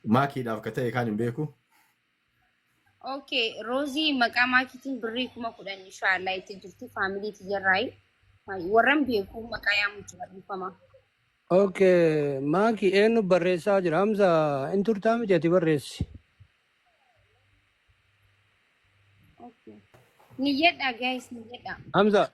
Maakiidhaaf ka ta'e kaan hin beeku. Okay, Roozii maqaa maakiitiin birrii 10,000 inshaallah itti jirti faamilii tiyyarraayi. Warran beeku maqaa yaamu jira dhiifama. Okay, maaki eenyu barreessaa jira? Hamza in turtaa miti ati barreessi. Okay. Niyyadha guys, niyyadha. Hamza.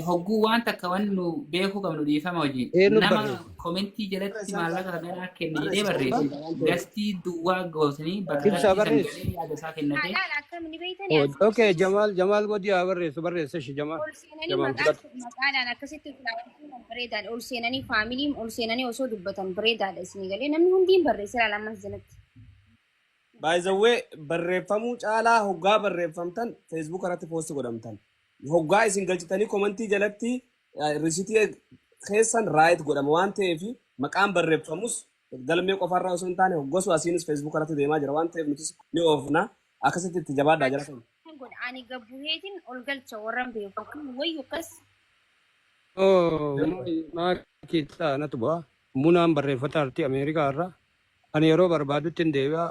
Hogguu waan takka wanni nu beekuu qabnu dhiifama wajjin. Eenyu Nama barreesse? komentii jalatti maallaqa kanaa kenne jedhee barreesse. Gastii duwwaa gootanii bakka Ibsaa gastii san barreessi. galee yaada isaa kennate. Haadhaan akkam ni beeytanii Oh, as ol okay, seenanii Jamaal Jamaal Godii haa barreessu barreessa shi Jamaal. ol seenanii Jamaal maqaa fudhadhu. maqaadhaan akkasitti filaawwan bareedaadha. Ol seenanii faamiliin ol seenanii osoo dubbatan bareedaadha isinii galee namni hundi hin barreesse laala ammas jalatti. By the way, barreeffamuu caalaa hoggaa barreeffamtan Facebook irratti post godhamtan. Hoggaa isin galchitanii komantii jalatti risitii keessan raayit godhama waan ta'eef maqaan barreeffamus galmee qofarraa osoo hin taane hoggasu asiinis Facebook irratti deemaa jira waan ta'eef nutis ni oofna. Akkasitti itti jabaadhaa jara keenya. Godha ani gabbuheetiin ol galcha warran beeku akkam wayyu akkas. Oh, maakii ta'a natu bu'a. Munaan barreeffata artii Ameerikaa irraa. Ani yeroo barbaadutti hin deebi'a.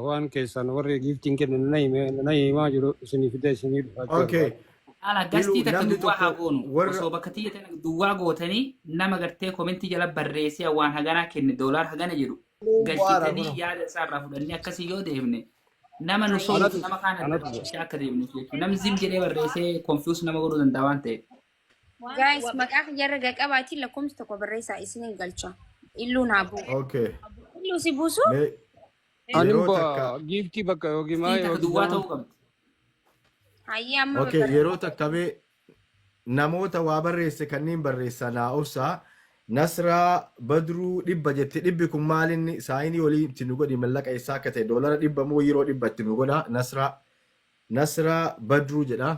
Waan keessan warri giiftiin kenne na hime na himaa jiru isinii fidee isinii dhufa jechuu Okay. barbaada. Haala gastii Ilu takka namni duwwaa haa tokko goonu. warra Osoo bakka tiyya tana duwwaa gootanii nama gartee komentii jala barreessee waan haganaa kenne doolaar hagana jedhu Bu'aara galchitanii kunoo. yaada isaa irraa fudhannee akkasii yoo deemne nama nu sobuuf Anatu nama kaan adda anatu bu'a. baafachaa akka deemnuuf jechuudha. Namni zim jedhee barreessee confuse nama godhuu danda'a waan ta'eef. Guys, maqaa kiyyarra gaqabaatiin lakkoomsa tokko barreessaa isiniin galcha. Illuun haa bu'u. Okay. Illuu si buusu? Mee Ani yeroo bu'a takka giiftii bakka yookiin maa Gastiin takka yookiin duwwaa jamaa. ta'uu qabdi. Hayyee amma Okay, babbarreessa. yeroo takka mee namoota waa barreesse kanneen barreessaa naa obsaa. Nasraa Badruu 100 jette dhibbi kun maalinni saayinii olii itti nu godhi mallaqa eessaa akka ta'e doolara 100 moo yeroo 100 itti nu godha Nasraa Nasraa Badruu jedha.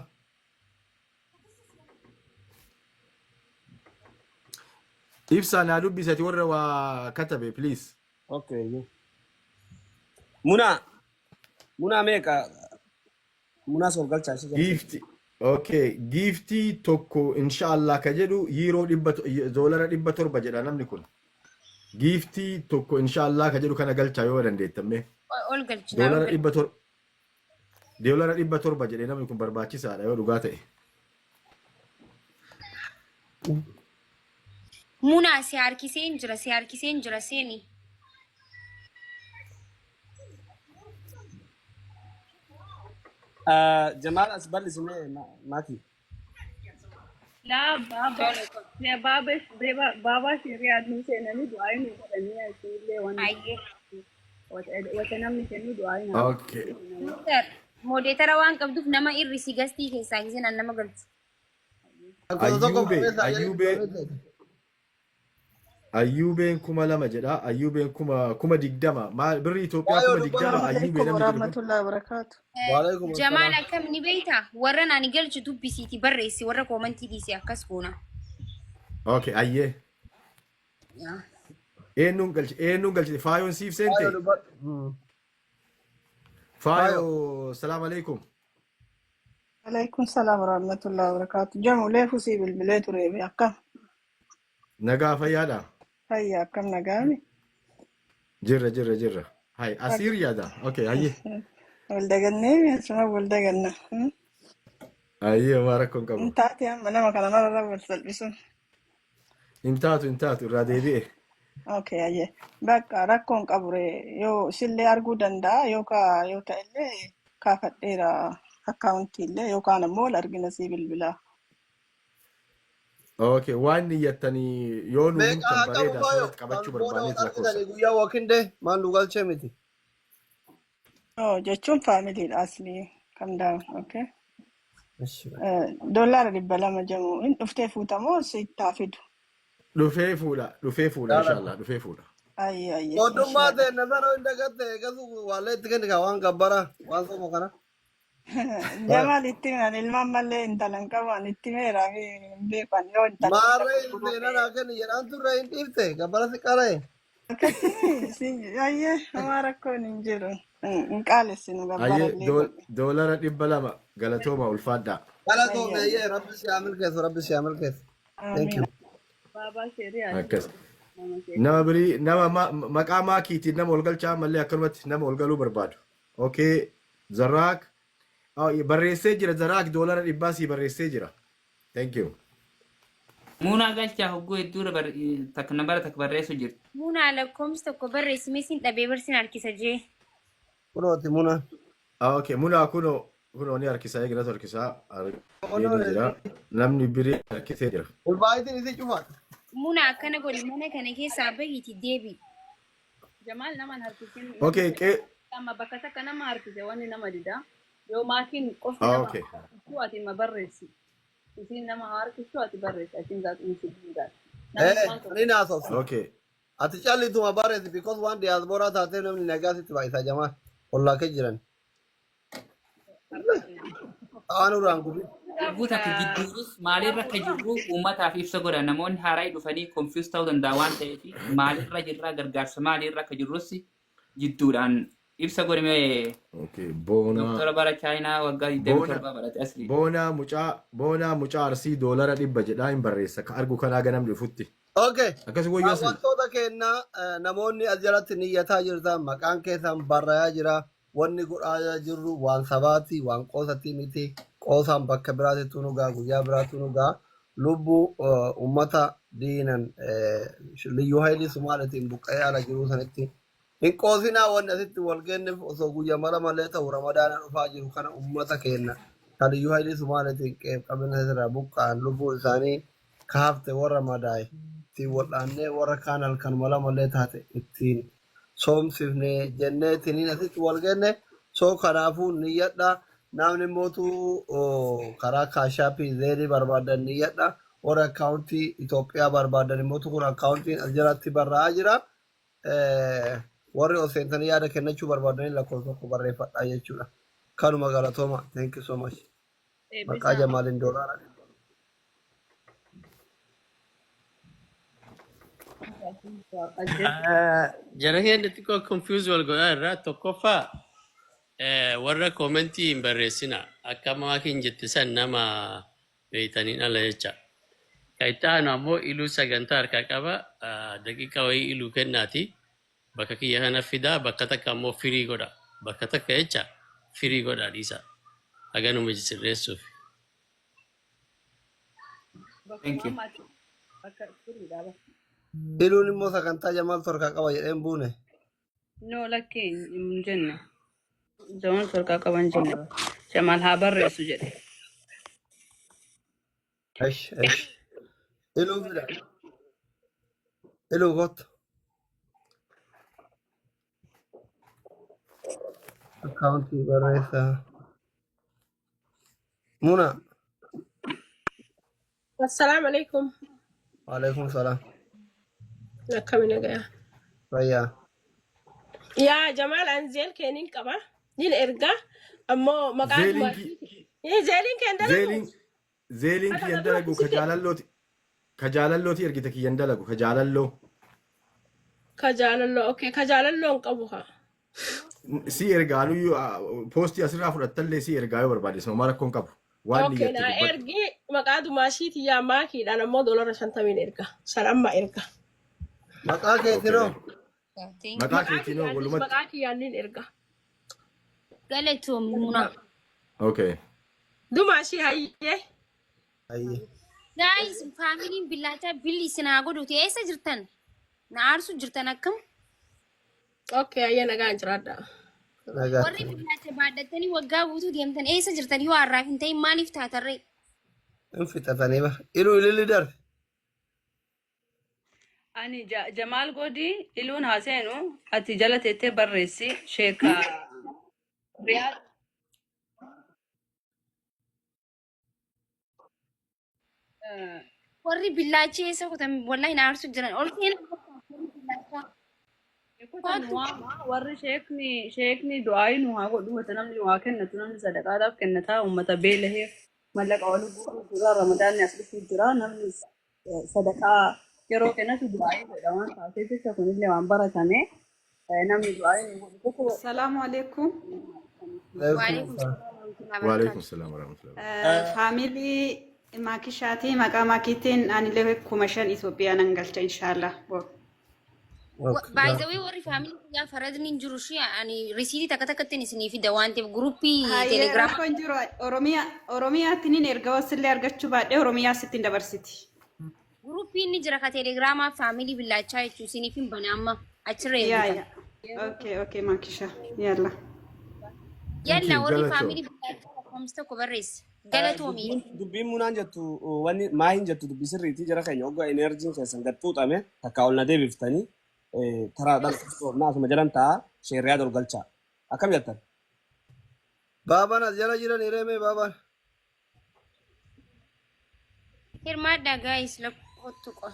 Ibsaa naa dubbisi ati warra waa katabe please. Okay. Munaa munaa meeqa munaa sof galchaa ishee jalqaba. Giifti okay giiftii tokko inshaallah ka jedhu yiiroo doolara 700 jedha namni kun. Giiftii tokko inshaallah ka jedhu kana galchaa yoo dandeettan mee. Ol galchinaa ol Doolara galchinaa. 700 Doolara 700 jedhe namni kun barbaachisaadha yoo dhugaa ta'e. Munaa si harkiseen jira si harkiseen jira seeni. Jamaal as bal'isi mee maaki. Laa baaba Tole. baaba baaba shiriyaa nu seenanii du'aa nu godhanii asiillee wanni Hayyee. wata namni kennu du'aa naa Okay. Mister, Moodeetara waan qabduuf nama irrisi gastii keessaa giseen nama galchu. Lakkoofsa tokko Ayyuubee barreessaa jedhee Ayyuubee barreessa. Ayyuubeen 2000 jedha. Ayyuubeen 20,000 maal birrii Itoophiyaa Waayoo 20,000 dubbadhu. Ayyuubee Alaikum namni jedhu kun. warahmatullahi wabarakatuh. Waalaikum Jamaal assalaam. akkam ni beektaa? Warra ani galchu dubbisiiti barreessi warra koomantii dhiisi akkas goona. Okay ayyee. Yaa. Eenyuun galchi eenyuun galchite faayoon siif Waayoo seente? dubbadhu. Faayo Faayoo. salaam alaikum. Alaikum salam warahmatullahi wabarakatuh. Jamu leefu sii bilbilee ture be akkam Nagaa fayyaadha. fayya akkam nagaami. Jirra jirra jirra. Hay asiir yaada. Okay hayyee. Wal dagannee asuma wal daganna. Hayyee homaa rakkoo hin qabu. Hin taate amma nama kana mararra wal salphisuun. Hin taatu hin taatu irraa deebi'e. Okay hayyee. Bakka rakkoon qabu ree yoo isillee arguu danda'a yookaan yoo ta'ellee kaafadheera akkaawuntii illee yookaan ammoo wal argina sii bilbilaa. Okay, waan niyyattanii yoo nu Meeqa himtan haa qabu bareeda faayo? asirratti Kan qabachuu booda wal barbaanneet lakkoofsa. argitanii guyyaa walking day maal nu galchee miti. Oh, jechuun faamiliidha aslii. Calm down, okay? Ishi. Doolaara 200 jamu hin dhuftee fuutamoo sittaa fidu. Dhufee fuudha, dhufee fuudha Jaalladha. inshallah, dhufee fuudha. Ayyee ayyee ishi Mootummaa baqa. ta'e na sana hin dagatte eegasu waallee itti kenni kaa waan gabbara waan somo kana. Jamaal itti himan ilmaan mallee intala hin qabu ani itti himeera hin beeku ani yoo intala bira Maarree gurguruu seenaa fe'e. naa kenni jedhaan turre hin dhiifte gabbara si qara'e. Akkasii si ayyee homaa rakkoon hin jiru. Hin qaalessinu gabbara Ayyee illee godhe. doolara 200 galatooma ulfaadhaa. Galatoomne Ayyee ayyee rabbi si haa milkeessu rabbi si haa milkeessu. Thank amiin. you. Baabaa sheeriyaati. Akkas. Nama keessa. Nama birii nama maqaa maakiitiin nama ol galchaa mallee akkanumatti nama ol galuu barbaadu. Okay, Zarraaq. Oh, barreessee jira Zarraaq $100 sii barreessee jira. Thank you. Muunaa galchaa hogguu hedduu takka nambara takka barreessu jirti. Muunaa lakkoomsi tokko barreessimee siin dhabee barsiin harkisa jee. Kunooti muna. Ah, okay, munaa kunoo ni harkisaa eegalatu harkisaa argee jira. Namni birii harkisee jira. Ulfaayitiin isii cufaadha. Muunaa akkana godhi mana kana keessaa bahiiti deebi. Jamaal nama hin harkisin. Okay, qee Amma bakka takka nama harkise wanni nama dida. Yoo maakiin qofti Ah, nama okay. harkisu ati ma barreessi. Isiin nama harkisu ati barreessi. Achiin zaatu inni si Namni Eh, waan tokko ani naasofsi. Okay. Ati callituma barreessi because waan diyaasbooraa taateef namni nagaa sitti baay'isaa jamaa ollaa kee jiran. Ta'aan uraan gubi. Hogguu takka jidduunis maalirra akka jirru uummataaf ibsa godha. Namoonni haaraa dhufanii confuse ta'uu danda'a waan ta'eef maalirra jirra gargaarsa maalirra akka jirrus jidduudhaan ibsa godhame. Okay, boonaa. Doktora bara Chaayinaa waggaa Boona 27 barate asli. Boonaa mucaa Arsii $100 jedhaa hin barreessa. Ka argu kanaa ganamni dhufutti. Okay. Akkas wayyuu asli. Daawwattoota keenna namoonni as jalatti niyyataa jirtan maqaan keessan barraa'aa jira. Wanni godhaa jirru waan sabaati, waan qoosatti miti. Qoosaan bakka biraatti nu ga'a, guyyaa biraatti nu ga'a. Lubbuu uummata diinan liyyuu haayilii Sumaaleetiin buqqa'ee ala jiruu sanitti hin qoosinaa. Wanni asitti wal geenneef osoo guyyaa mala malee ta'u Ramadaana dhufaa jiru kana uummata keenya kan liyyuu haayilii Sumaaleetiin qe'ee qabeenya irraa buqqa'an lubbuu isaanii kaafte warra madaa'e ittiin wal'aannee warra kaan halkan mala malee taate ittiin soomsifne jennee ittiin asitti wal geenne. So kanaafuu niyyadha. Namni mootu karaa Cash App Zelle barbaadan niyyadha. Warra akkaawuntii Itoophiyaa barbaadan immoo kun akkaawuntiin as jalatti barraa'aa jira. Warri ol seentanii yaada kennachuu barbaadanii lakkoofsa tokko barreeffadhaa jechuudha. Kanuma, galatooma. Thank you so much. Maqaa Eebbisaa. Jamaaliin $100. Jara keenya xiqqoo confuse wal godhaa irraa. Tokkoffaa, warra commentii hin barreessina akka maakiin jette san nama beeytaniin ala jecha. Kan itti aanu ammoo iluu sagantaa harkaa qaba, daqiiqa wayii iluu kennaati bakka kiyya kana fidaa, bakka takka ammoo firii godha, bakka takka jecha firii godha dhiisa haganuma sirreessuuf. Thank you. Bakkuma ammaatti bakka firiidha bakka. Iluun immoo sagantaa Jamaaltu harkaa qaba jedheen buune. No, lakkee hin jenne. Jamaal harkaa qaban jenne. Jamaal haa barreessu jedhe. Esh esh. Iluu fida. Iluu kottu. Akkaawuntii barreessaa. Muna. Assalaamu alaikum. Waalaikum salaam. Akkami, nagaya? Fayyaa. Yaa Jamaal, an Zelle keeniin qaba. Nin erga. Ammoo maqaan Zelliin Zelliin keen dalagu. Zelliin Akka kiyyan dura dalagu ka sitti jaalallooti. Ka jaalallooti ergite kiyyan dalagu ka jaalalloo. Ka jaalalloo, okay, ka jaalalloo hin qabu haa. Si ergaa nuyyuu poostii asirraa fudhattallee si ergaa yoo barbaade maal rakkoon qabu. Waan Okay, niyyatte naa dubbadhu. ergi. Maqaa dumaashiiti yaa maakiidhaan ammoo $50n erga. San amma erga. Maqaa Okay. keetinoo. Thank you. Maqaa Maqaa keetinoo kiyyaanis walumatti. maqaa kiyyaan nin erga. Galatoomi Munaa. Okay. Dumaashii hayyee. Ayyee. Guys, faamiliin billaachaa billi isin haa godhuti. Eessa jirtan? Na aarsu jirtan akkam? Okay, hayyee, nagaan jiraadha. Warri Nagaatti. billaacha baadhattanii waggaa guutuu deemtan eessa jirtan? Yoo har'aaf hin ta'in maaliif taatarree? Hin fixatanii bara. Iluu ililli darbe. Ani Jamaal godhi iluun haa seenu, ati jala teettee barreessi sheeka Riyaad. Warri billaachi eessa kutan? Wallahi na aarsu jiran. Ol seenaa warri billaachaa. Kutan Kootu. waama warri sheekni du'aayi nu haa godhu, wata namni waa kennatu, namni sadaqaadhaaf kennataa, uummata beelahee mallaqa wal guuruu jira. Ramadaanni as dhufuu jira. Namni sadaqaa yeroo kennatu du'aayi godha waan taateef jecha kunillee waan baratame namni du'aayi nu godhu tokko. Assalaamu alaikum. Waalaikum Waalaikum salaam. salaam wa rahmatullahi wa Waalaikum barakaatuh. salaam wa rahmatullahi. Faamilii. Maakishaatii maqaa maakiitiin anillee 5,000 Itoophiyaa nan galcha inshaallah. Boru. Okay. Baay'ee warri faamilii kiyyaa faradni hin jiru shi ani risiitii takka takkattiin isinii fida waan ta'eef guruppii Hayyee telegiraama rakkoon jiru Oromiyaa Oromiyaatti nin erga wasillee argachuu baadhee Oromiyaa sittiin dabarsiti. Guruppii inni jira ka telegiraamaa faamilii billaachaa jechuun isiniif hin bana amma achirra Yaa ergitan. yaa. Okay okay maakisha yalla. Thank Yalla you. warri Galatoo. faamilii billaachaa lakkoomsa tokko barreessi. Galatoomii. Dubbiin munaan jettu wanni maa hin jettu dubbii sirriitii jara keenya hoggaa enerjiin keessan gad xuuxame takka ol na deebiftanii karaa dhala asuma jalan ta'a sheerriyaa ol galchaa. Akkam jettan? Baabaan as jala jiran hireeme baabaan. Hirmaadhaa gaayis lakkoottu qofa.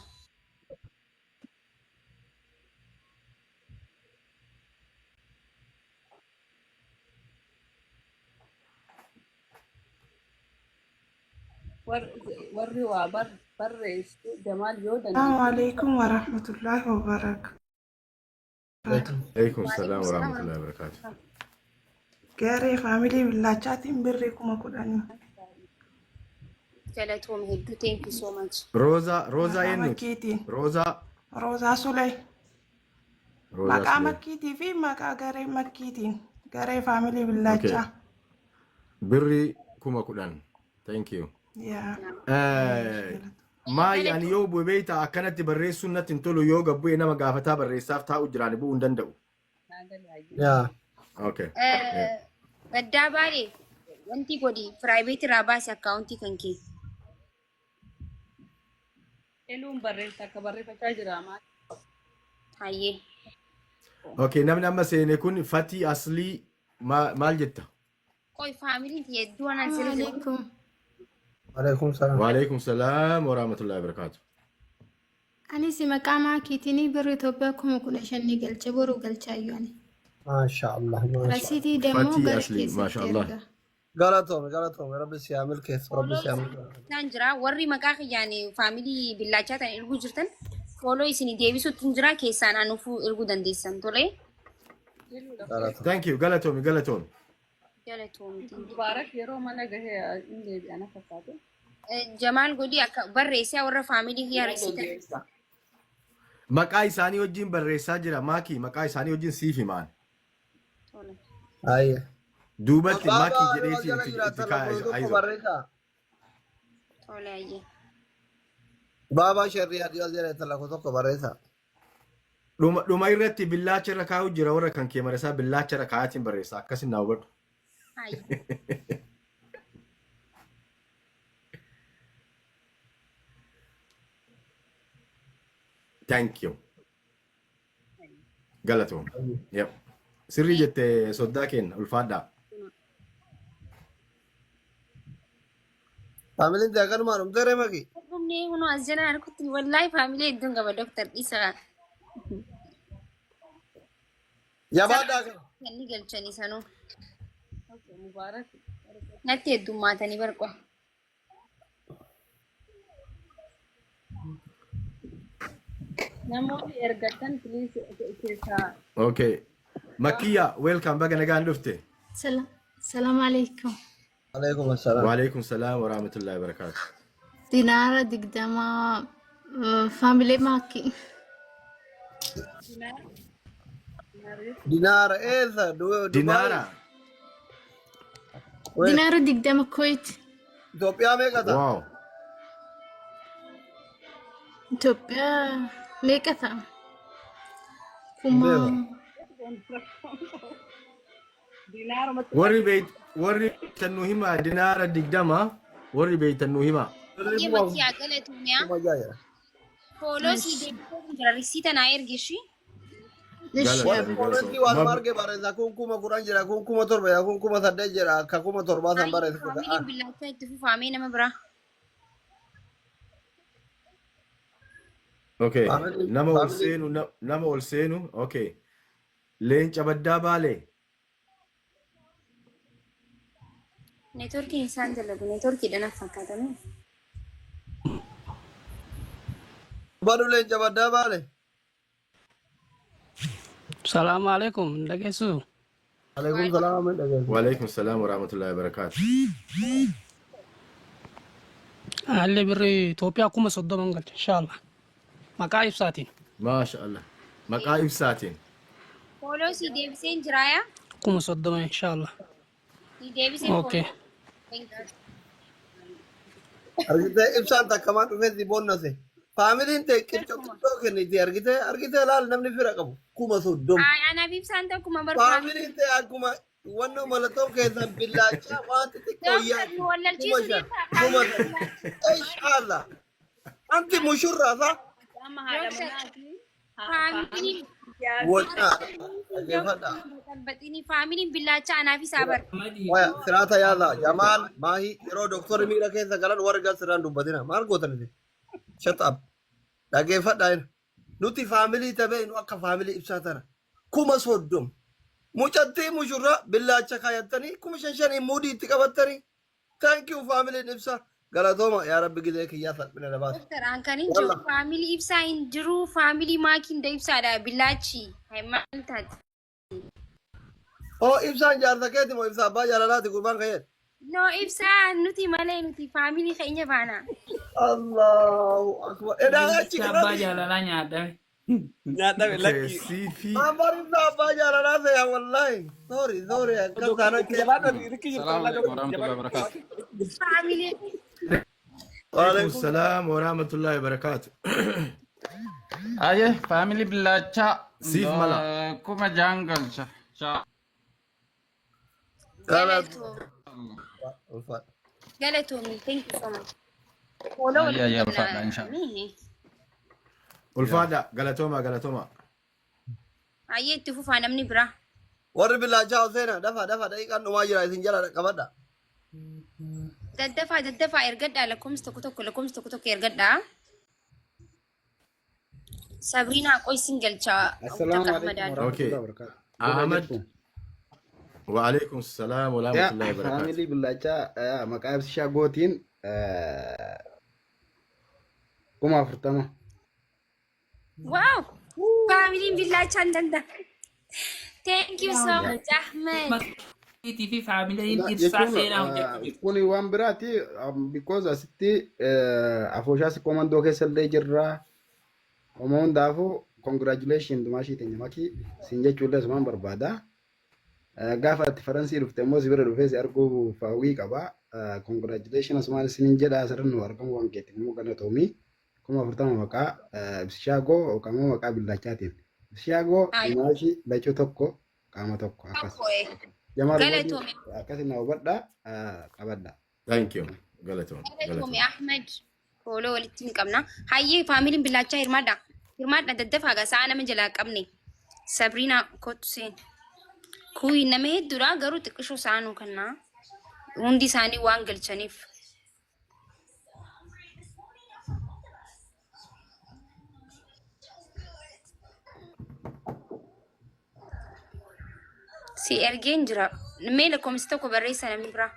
Warri waa barreessu Jamaal yoo Assalamu dandeesse. alaikum warahmatullahi wabarakatuh. Alaikum salaam Waalaikum wa salaam rahmatullahi wa barakatuh. Garee faamilii billaachaatiin birrii 10,000. Galatoomii hedduu thank you so much. Roozaa Roozaa Maqaa eenyuti? makkiitiin. Roozaa Roozaa Sulee. Roozaa Maqaa Sulee. makkiitii fi maqaa garee makkiitiin. Garee faamilii Okay. billaachaa. Birrii 10,000. Thank you. Yaa. Maayi ani yoo bu'e beektaa akkanatti barreessuun natti hin tolu yoo gabbu'e nama gaafataa barreessaaf taa'u jiraan bu'uu hin danda'u. Yaa. Okay. Yeah. Baddaa baay'ee wanti godhi piraayiveetii irraa baasi akkaawuntii kan kee. Eluun barreessa akka barreeffachaa jira maal. Hayyee. Okay, namni amma seene kun Fatii Aslii maal jetta? Qoy faamiliin tiyya hedduu anaan sirri jiru. Alaikum. Alaikum salaam. Waalaikum salaam wa rahmatullahi wa barakatuh. Anis maqaa maakiitiin birri Itoophiyaa 15,000 ni galche boru galchaayyuu ani. Maasha Allah maasha Allah. Rasiitii dammoo Fatii gara Aslii, keessatti maasha Allah. erga. Galatoome galatoome rabbi si haa milkeessu rabbi Fooloo si haa isin milkeessu. isaan jira warri maqaa kiyyaan faamilii billaachaa ta'an erguu jirtan fooloo isin deebisuutti hin jira keessaan anuufuu erguu dandeessan tole. Galatoome. Thank you, galatoomi galatoomi. Galatoomti. Mubaarak yeroo mana gahee hin deebi'an fakkaate. Jamaal godhi akka barreessee warra faamilii kiyyaa risiitan. Maqaa isaanii wajjin barreessaa jira maakii maqaa isaanii wajjin siif himaan. Tole. Ayye. Duubatti Baabaa maakii yoo as jedheetiin jala itti itti jiraatan kaa'e lakkoofsa tokko ayizo. barreessaa. Tole hayyee. Baabaa sherrii adii as jala jirtan lakkoofsa tokko barreessaa. Dhuma irratti billaacha irra kaa'u jira warra kan kee marasaa billaacha irra kaa'atiin barreessa akkasin naa hubadhu. Hayyee. Thank you. Galatoom. Yep. Sirrii jette soddaa keenya ulfaadhaa. Faamiliin tee akkanumaan dhumtee ree maki. Dhumnee kunoo as jalaan harkutti wallaahi faamilii hedduun qaba doktar dhiisaa. Jabaadhaa kana. Kenni galchanii sanuu Mubaarak natti heddummaatanii barqo. Namoonni ergatan please keessaa Okay. Makiyya welcome baga nagaan dhufte. Salam. Salam alaikum. Alaikum assalaam. Waalaikum salaam wa rahmatullahi wa barakatuh. Dinaara 20 faamilee maakii. Dinaara eessa? Dubaay. Dinaara. Wait. Dinaara 20 Kuwait. Itoophiyaa meeqa ta'a? Wow. Itoophiyaa meeqa ta'a? Hin Kuma beeku. dinaarumatti Warri beeyt warri beeytan nu himaa dinaara 20 warri beeytan nu himaa. Birrii Hayyee kuma makiyyaa galatoomii. 6,000 jedha. Fooloo sii deebisuutti jira risiita naa ergi ishii. Ishi Galatoomi Warri abba. koomentii galatoomi. waan Mab arge barreessa kun 10,000 jira kun 7,000 jira kun 8,000 jira akka 7,000 san Hayyee barreessa faamiliin billaachaa itti fufaamee nama biraa. Okay. Faamilii Nama ol faamilii seenu nama ol seenu okay. Leenca baddaa baalee. Neetworkiin isaan dalagu neetworkiidha naaf fakkaatame. badu leenca baddaa baale. Salaamu alaikum. Dhageessu. Alaikum salaam dhageessu. Waalaikum salaam wa rahmatullahi wa barakatuh. Anallee birrii Itoophiyaa 30,000 galcha inshallah. Maqaa ibsaatiin. Maasha Allah. Maqaa ibsaatiin. Follow si deebiseen jiraayaa? 30,000 inshallah. Si deebiseen Okay. follow. Thank you. Argitee ibsaan takkamaan dhufee si boonnase. Faamiliin tee qircoo qircoo kenniti argitee argitee laal namni fira qabu 30,000. Ay, anaaf ibsaan tokkuma barbaadu. Faamiliin tee akkuma wannoo mallattoo keessan billaachaa waan xixiqqoo Dooktar yaadu nu kuma wallalchiisu shan deemtaa kuma faamiliin sadi. billaachaa. Inshallah. Anti mushurraa sa Amma haadha Dooktar manaati. faamiliin wannaa dhaggeeffadha. Baxini faamiliin billaachaa anaaf isaa bar. Waya siraata yaala Jamaal Maahii yeroo doktorri miira keessa galan warri gal sirraan dubbatina maal gootan isin? Shut up. Dhaggeeffadhaa inni. Nuti faamilii tabee nu akka faamilii ibsaa tana. 30,000. Mucattii mushurraa billaacha kaayattanii 5,500 muudii itti qabattanii. Thank you faamiliin ibsaa. Galatooma yaa rabbi gizee kiyyaa salphina dabaasa. Doktar an kan hin jiru Walla. faamilii ibsaa hin jiru faamilii maakiin da ibsaadha billaachi. Hay maal taate? Oo ibsaan jaarsa keeti moo ibsaa abbaa jaalalaati gurbaan kayyad. No ibsaa nuti malee nuti faamilii keenya baana. Allahu akbar. Edaa achi Billaacha abbaa kanatti. jaalalaa nyaadhame. Nyaadhame lakki. Keessii fi Ambar ibsaa abbaa jaalalaa se'a wallahi. Sorry sorry akkas taanaan Itti jabaadhu rikkii jirtu Assalamu Allah alaikum warahmatullahi wabarakatuh. Faamilii Alaikum Waalaikum salaam wa rahmatullahi wa barakaatu. Aye, family billacha Siif mala. 6,000 galcha. Insha galatoo Allah. Ulfaadha. galatoomi thank you so much. Follow Ayya walitti ayya qabna. ulfaadha insha Allah. Ulfaadha galatooma galatooma. Hayyee itti fufaa namni biraa. Warri billaachaa Hoseena dafa dafa daqiiqaan dhumaa jira isin jala qabadha. Daddafaa daddafaa ergadhaa lakkoomsa tokko tokko lakkoomsa tokko tokko ergadhaa. Sabriinaa qoy sin galchaa Assalamu takka alaikum Ahmad Aadam. Okay. warahmatullahi wabarakatuh. Jirra Ahmad. jirtu. Wa alaikum salaam wa Yaa rahmatullahi wa barakaatu. faamilii billaachaa yaa, maqaa ibsishaa gootiin 40,000. Wow! Faamiliin billaachaa hin danda'a. Thank you so much Ahmed. Makiitii fi faamiliin ibsaa Jechuun seenaa hojjechuu jirtu. kun waan biraati because asitti afooshaas komandoo keessa illee jirra. Homaa hundaafuu congratulation dumaashii teenya makii siin jechuullee asumaan barbaada. Gaafa ati Faransii dhufte immoo si bira dhufee si arguuf hawwii qaba. Congratulation asumaan isiniin jedha asirra nu argamu waan keetti immoo galatoomii. 40,000 maqaa Ibsishaagoo yookaan immoo maqaa billaachaatiin. Ibsishaagoo Hayyee dumaashii lachuu tokko qaama tokko akkas. tokko ee. Jamaal Boodii Galatoomi. akkasi na hubadha qabadha. Thank you. Galatooma Galatoomi galatooma. Ahmed. Follow walitti ni qabna. Hayyee faamiliin billaachaa hirmaadha. Hirmaadha daddafaa gaa sa'a nama jalaa qabne. Sabriinaa kottu seen. Kuyi nama hedduudha garuu xiqqishoo sa'a nuu kennaa. Hundi isaanii waan galchaniif. Si ergeen jira. Mee lakkoofsa tokko barreessa namni biraa.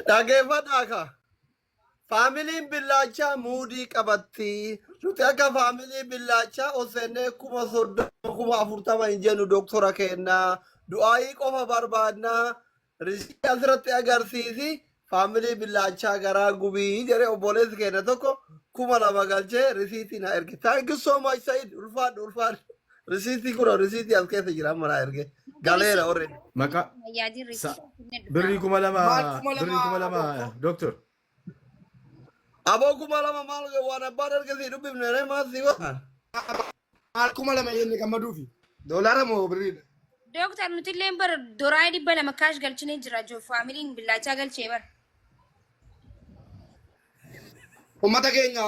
Dhaggeeffadhaa ka. Faamiliin billaachaa muudii qabatti. Nuti akka faamilii billaachaa osennee 30,000 40,000 hin jennu doktora kennaa. Du'aayii qofa barbaadnaa. Risii asirratti agarsiisi. Faamilii billaachaa garaa gubii jedhee obboleessi keenya tokko 2,000 galchee risiitii na erge. Thank you so much Said. Ulfaadhu ulfaadhu. Risiitii kun risiitii as keessa jira amma na erge. Galeera already. Maqaa Yaadiin sa risiitii finne birrii dhufnaa. 2,000 Maal kuma birrii kuma lama lama doktor? doctor. Aboo 2,000 maal waan abbaan ergasii dubbifne ree maal si godhan? Maal 2,000 jenne gammaduufi? Doolaara moo birriidha? Dooktar nuti illee bara doraa 200 kaash galchinee jira jiru faamiliin billaachaa galchee bara. Uummata keenya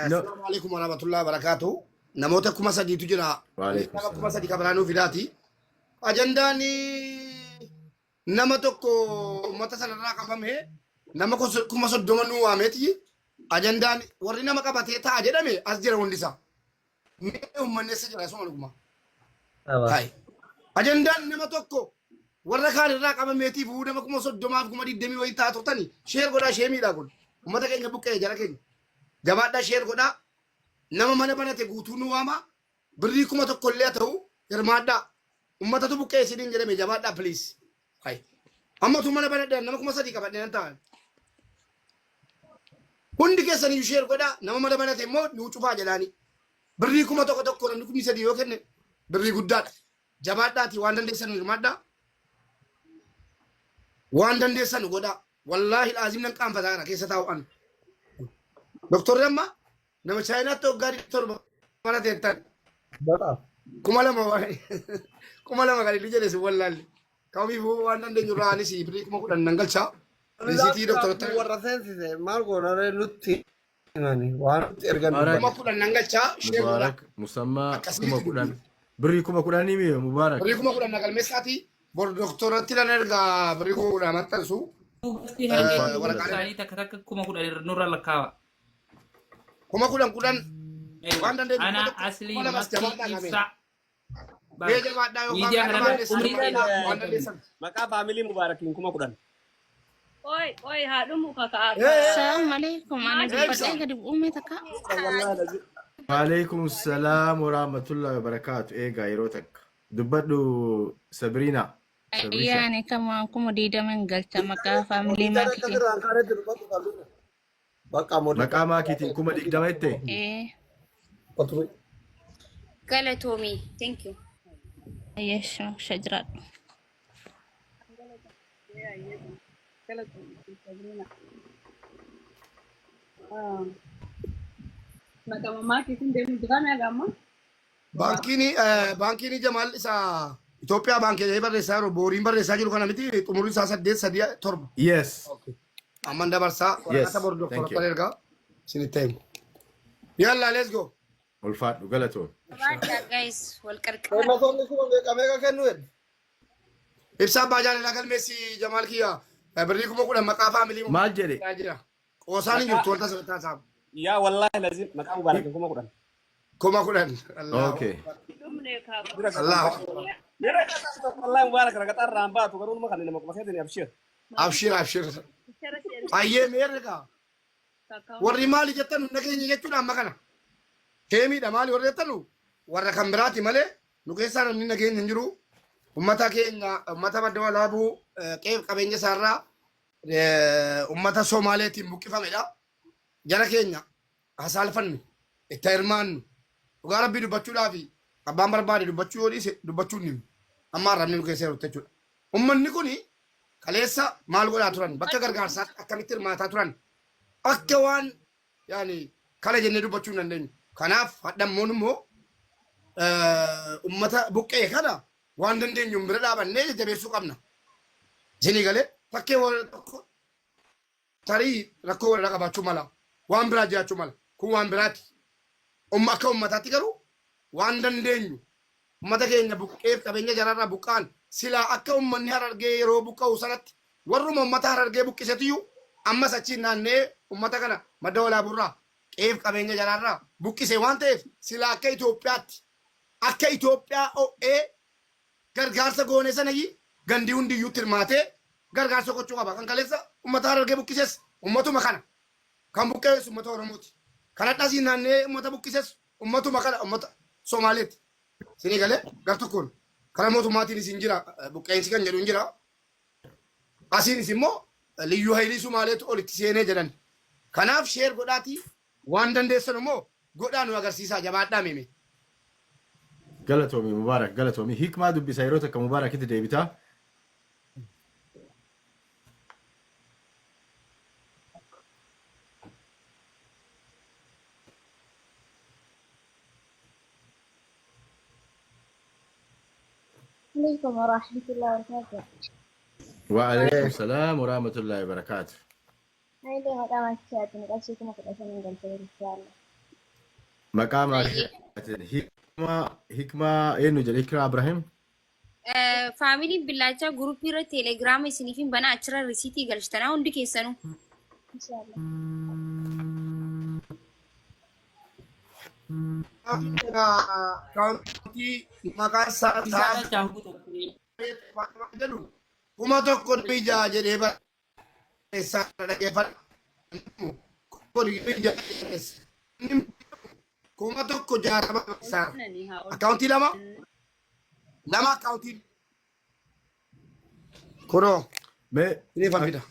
No. salaamu alaikum warahmatullahi wabarakatuh. Namoota 3,000tu jira. Wa alaikum Nama salaam. 3,000 kabiraanuu fidaati. Ajandaan nama tokko uummata sanarraa qabame nama 30,000 nuu waameeti. Ajandaan warri nama qabatee ta'a jedhame as jira hundi isaa. Mee uummanni eessa jira asuma dhuguma. Hai. Ajandaan nama tokko warra kaan irraa qabameetiif nama 30,000f 20,000 wayii ta'a turtani share godhaa sheemiidha kun. Uummata keenya buqqee jara keenya. Jabaadhaa share godhaa. Nama mana banate guutuu nu waama. Birrii 1,000 illee haa ta'u Hirmaadhaa. Uummatatu buqqee isiniin jedhame jabaadhaa please. Hai. Amma utuu mana banadhee nama 3000 qabadhee nan taa'an. Hundi keessan iyyuu share godhaa nama mana banate immoo nuu cufaa jedhaani. Birrii 1000 tokko namni 3000 yoo kenne birrii guddaadha. Jabaadhaatii waan dandeessan hirmaadhaa. Waan dandeessan godhaa. Wallaahi laazim nan qaanfataa kana keessa taa'u an. Doktorri amma nama Chaayinaatti waggaa 7 barate tan. 2000 2000 kan inni jedhe si wallaalle. Kamiifuu waan dandeenyu irraa anis birrii 10,000 nan galcha. Risiitii doktorota Warra seensise maal goonaree nutti himani waan nutti ergan Mubaarak. 10,000 nan galcha. Shee godha. Mubaarak Musammaa Akkasumatti 10,000. Birrii 10,000 mi Mubaarak? Birrii 10,000 na galmeessaati. Bor doktoratti nan ergaa birrii 10,000 maxxansu. Duubatti harmee Ulfaadhu Waraqaalee isaanii takka takka 10,000 irra nurra lakkaawa. 10,000 10 waan dandeenyu Ana 1000 Aslii 2000 Makii jabaadhaa qabeen. Ibsaa. Mee jabaadhaa yookaan Miidiyaa kan kana qabaannes umrii jabaadhaa keenya waan dandeessan. Maqaa faamilii Mubaarakiin 10,000. Oi, oi, haadhumu kaka'a. Assalamu alaikum. Ana Ibsa. dubbadhee gadi bu'uume takka. Waalaikum salaam wa rahmatullahi wa barakaatu. Eegaa yeroo takka. Dubbadhu Sabriina. Sabrisha. Ayyaani kama 20,000 galcha maqaa faamilii Moditara maakitiin. akkasirraan kaanetti dubbatu qabdudha. Bakka moditara. Maqaa maakiitiin 20,000 jette? Ee, Galatoomi. Thank you. yesh maksha jiraadhu. Maqaa maakiitiin deemu jira mee amma? Baankiin baankiin Jamaal isa Itoophiyaa baankii jedhee barreessaa jiru booriin barreessaa jiru kana miti xumurri isaa 8 3 7. Yes. Amman dabarsaa Yes. waraqata bor Thank doktora you. ergaa isinitti himu. Yalla let's go. Ulfaadhu galatoom. Jabaadhaa guys wal qarqaara. Masoonni kuma meeqa meeqa kennu jedhu? Ibsaa abbaa jaalalaa galmeessi Jamaal kiyya birrii 10,000 maqaa faamilii Maal jedhe? jira. Qoosaan hin jirtu wanta asirratti haasa'amu. Yaa wallaahi lazim maqaa Mubaarakiin 10,000. 10,000. Allahu Okay. Dhumne kaaba. Allahu Akbar. Wallaahi Mubaarak ragaxaa irraa hin baatu garuu numa kan nama kuma keetiin abshir. Abshir abshir. Ayyee meerre kaa. Warri maali jettan hunda keenya jechuudha amma kana. Keemiidha maali warri jettanu warra kan biraati malee nu keessaa namni nageenya hin jiru. Ummata keenya ummata madda walaabuu qeef qabeenya isaarraa ummata Somaaleetiin buqqifamedha. Jara keenya hasaalfannu itti hirmaannu dhugaa rabbii dubbachuudhaaf abbaan barbaade dubbachuu yoo dhiise dubbachuu hin amma arrabni nu keessa jiru jechuudha. Ummanni kuni kaleessa maal godhaa turan bakka gargaarsaatti akkamitti hirmaataa turan akka waan yaani kana jennee dubbachuu hin dandeenyu. Kanaaf hadhammoon immoo ummata buqqee kana waan dandeenyuun bira dhaabannee jajjabeessuu qabna. Isinii galee fakkee warra tokko tarii rakkoo warra qabaachuu mala waan biraa jiraachuu mala kun waan biraati. Umma akka ummataatti garuu waan dandeenyu ummata keenya buqqeef qabeenya jararraa buqqaan silaa akka ummanni Harargee yeroo buqqa'u sanatti warruma ummata Harargee buqqisetiyyuu ammas achiin naannee ummata kana madda walaaburraa qeef qabeenya jaraarraa buqqise waan ta'eef silaa akka Itoophiyaatti akka Itoophiyaa o'ee gargaarsa goone sanayyi gandi hundiyyuu hirmaatee gargaarsa gochuu qaba. Kan kaleessa ummata Harargee buqqises ummatuma kana. Kan buqqees ummata Oromooti. Kan hadhasii naannee ummata buqqises ummatuma kana ummata Somaaleeti. Isinii galee gar tokkoon karaa mootummaatiin isin jira buqqeensi kan jedhu hin jira. Asiinis immoo liyyuu hayilii Somaaleetu olitti seenee jedhan. Kanaaf share godhaatii waan dandeessan immoo godhaa nu agarsiisaa jabaadhaa mime. Galatoomi Mubaarak galatoomi. Hikmaa dubbisa yeroo takka Mubaarakitti deebitaa. عليكم ورحمة الله وبركاته. Wa'alaikum salaam wa rahmatullahi wa barakaatu. Ani maqaa maakiitiin qarshii 15,000 galchee inshallah. Maqaa maakiitiin hikmaa hikmaa eenyu jedhe Hikmaa Ibrahim. Faamiliin billaachaa guruppii irra teelegiraama isiniif hin banaa achirra risiitii galchitanaa hundi keessanuu. Inshallah. Akkaawuntii maqaan isaa Isaa galchaa hubu tokko. jedhu 1600 jedhee barreessaa dhaggeeffadha. 1060 barreessaa. Akkaawuntii lama Lama akkaawuntiin. Kunoo. Mee. Isiniifan fida.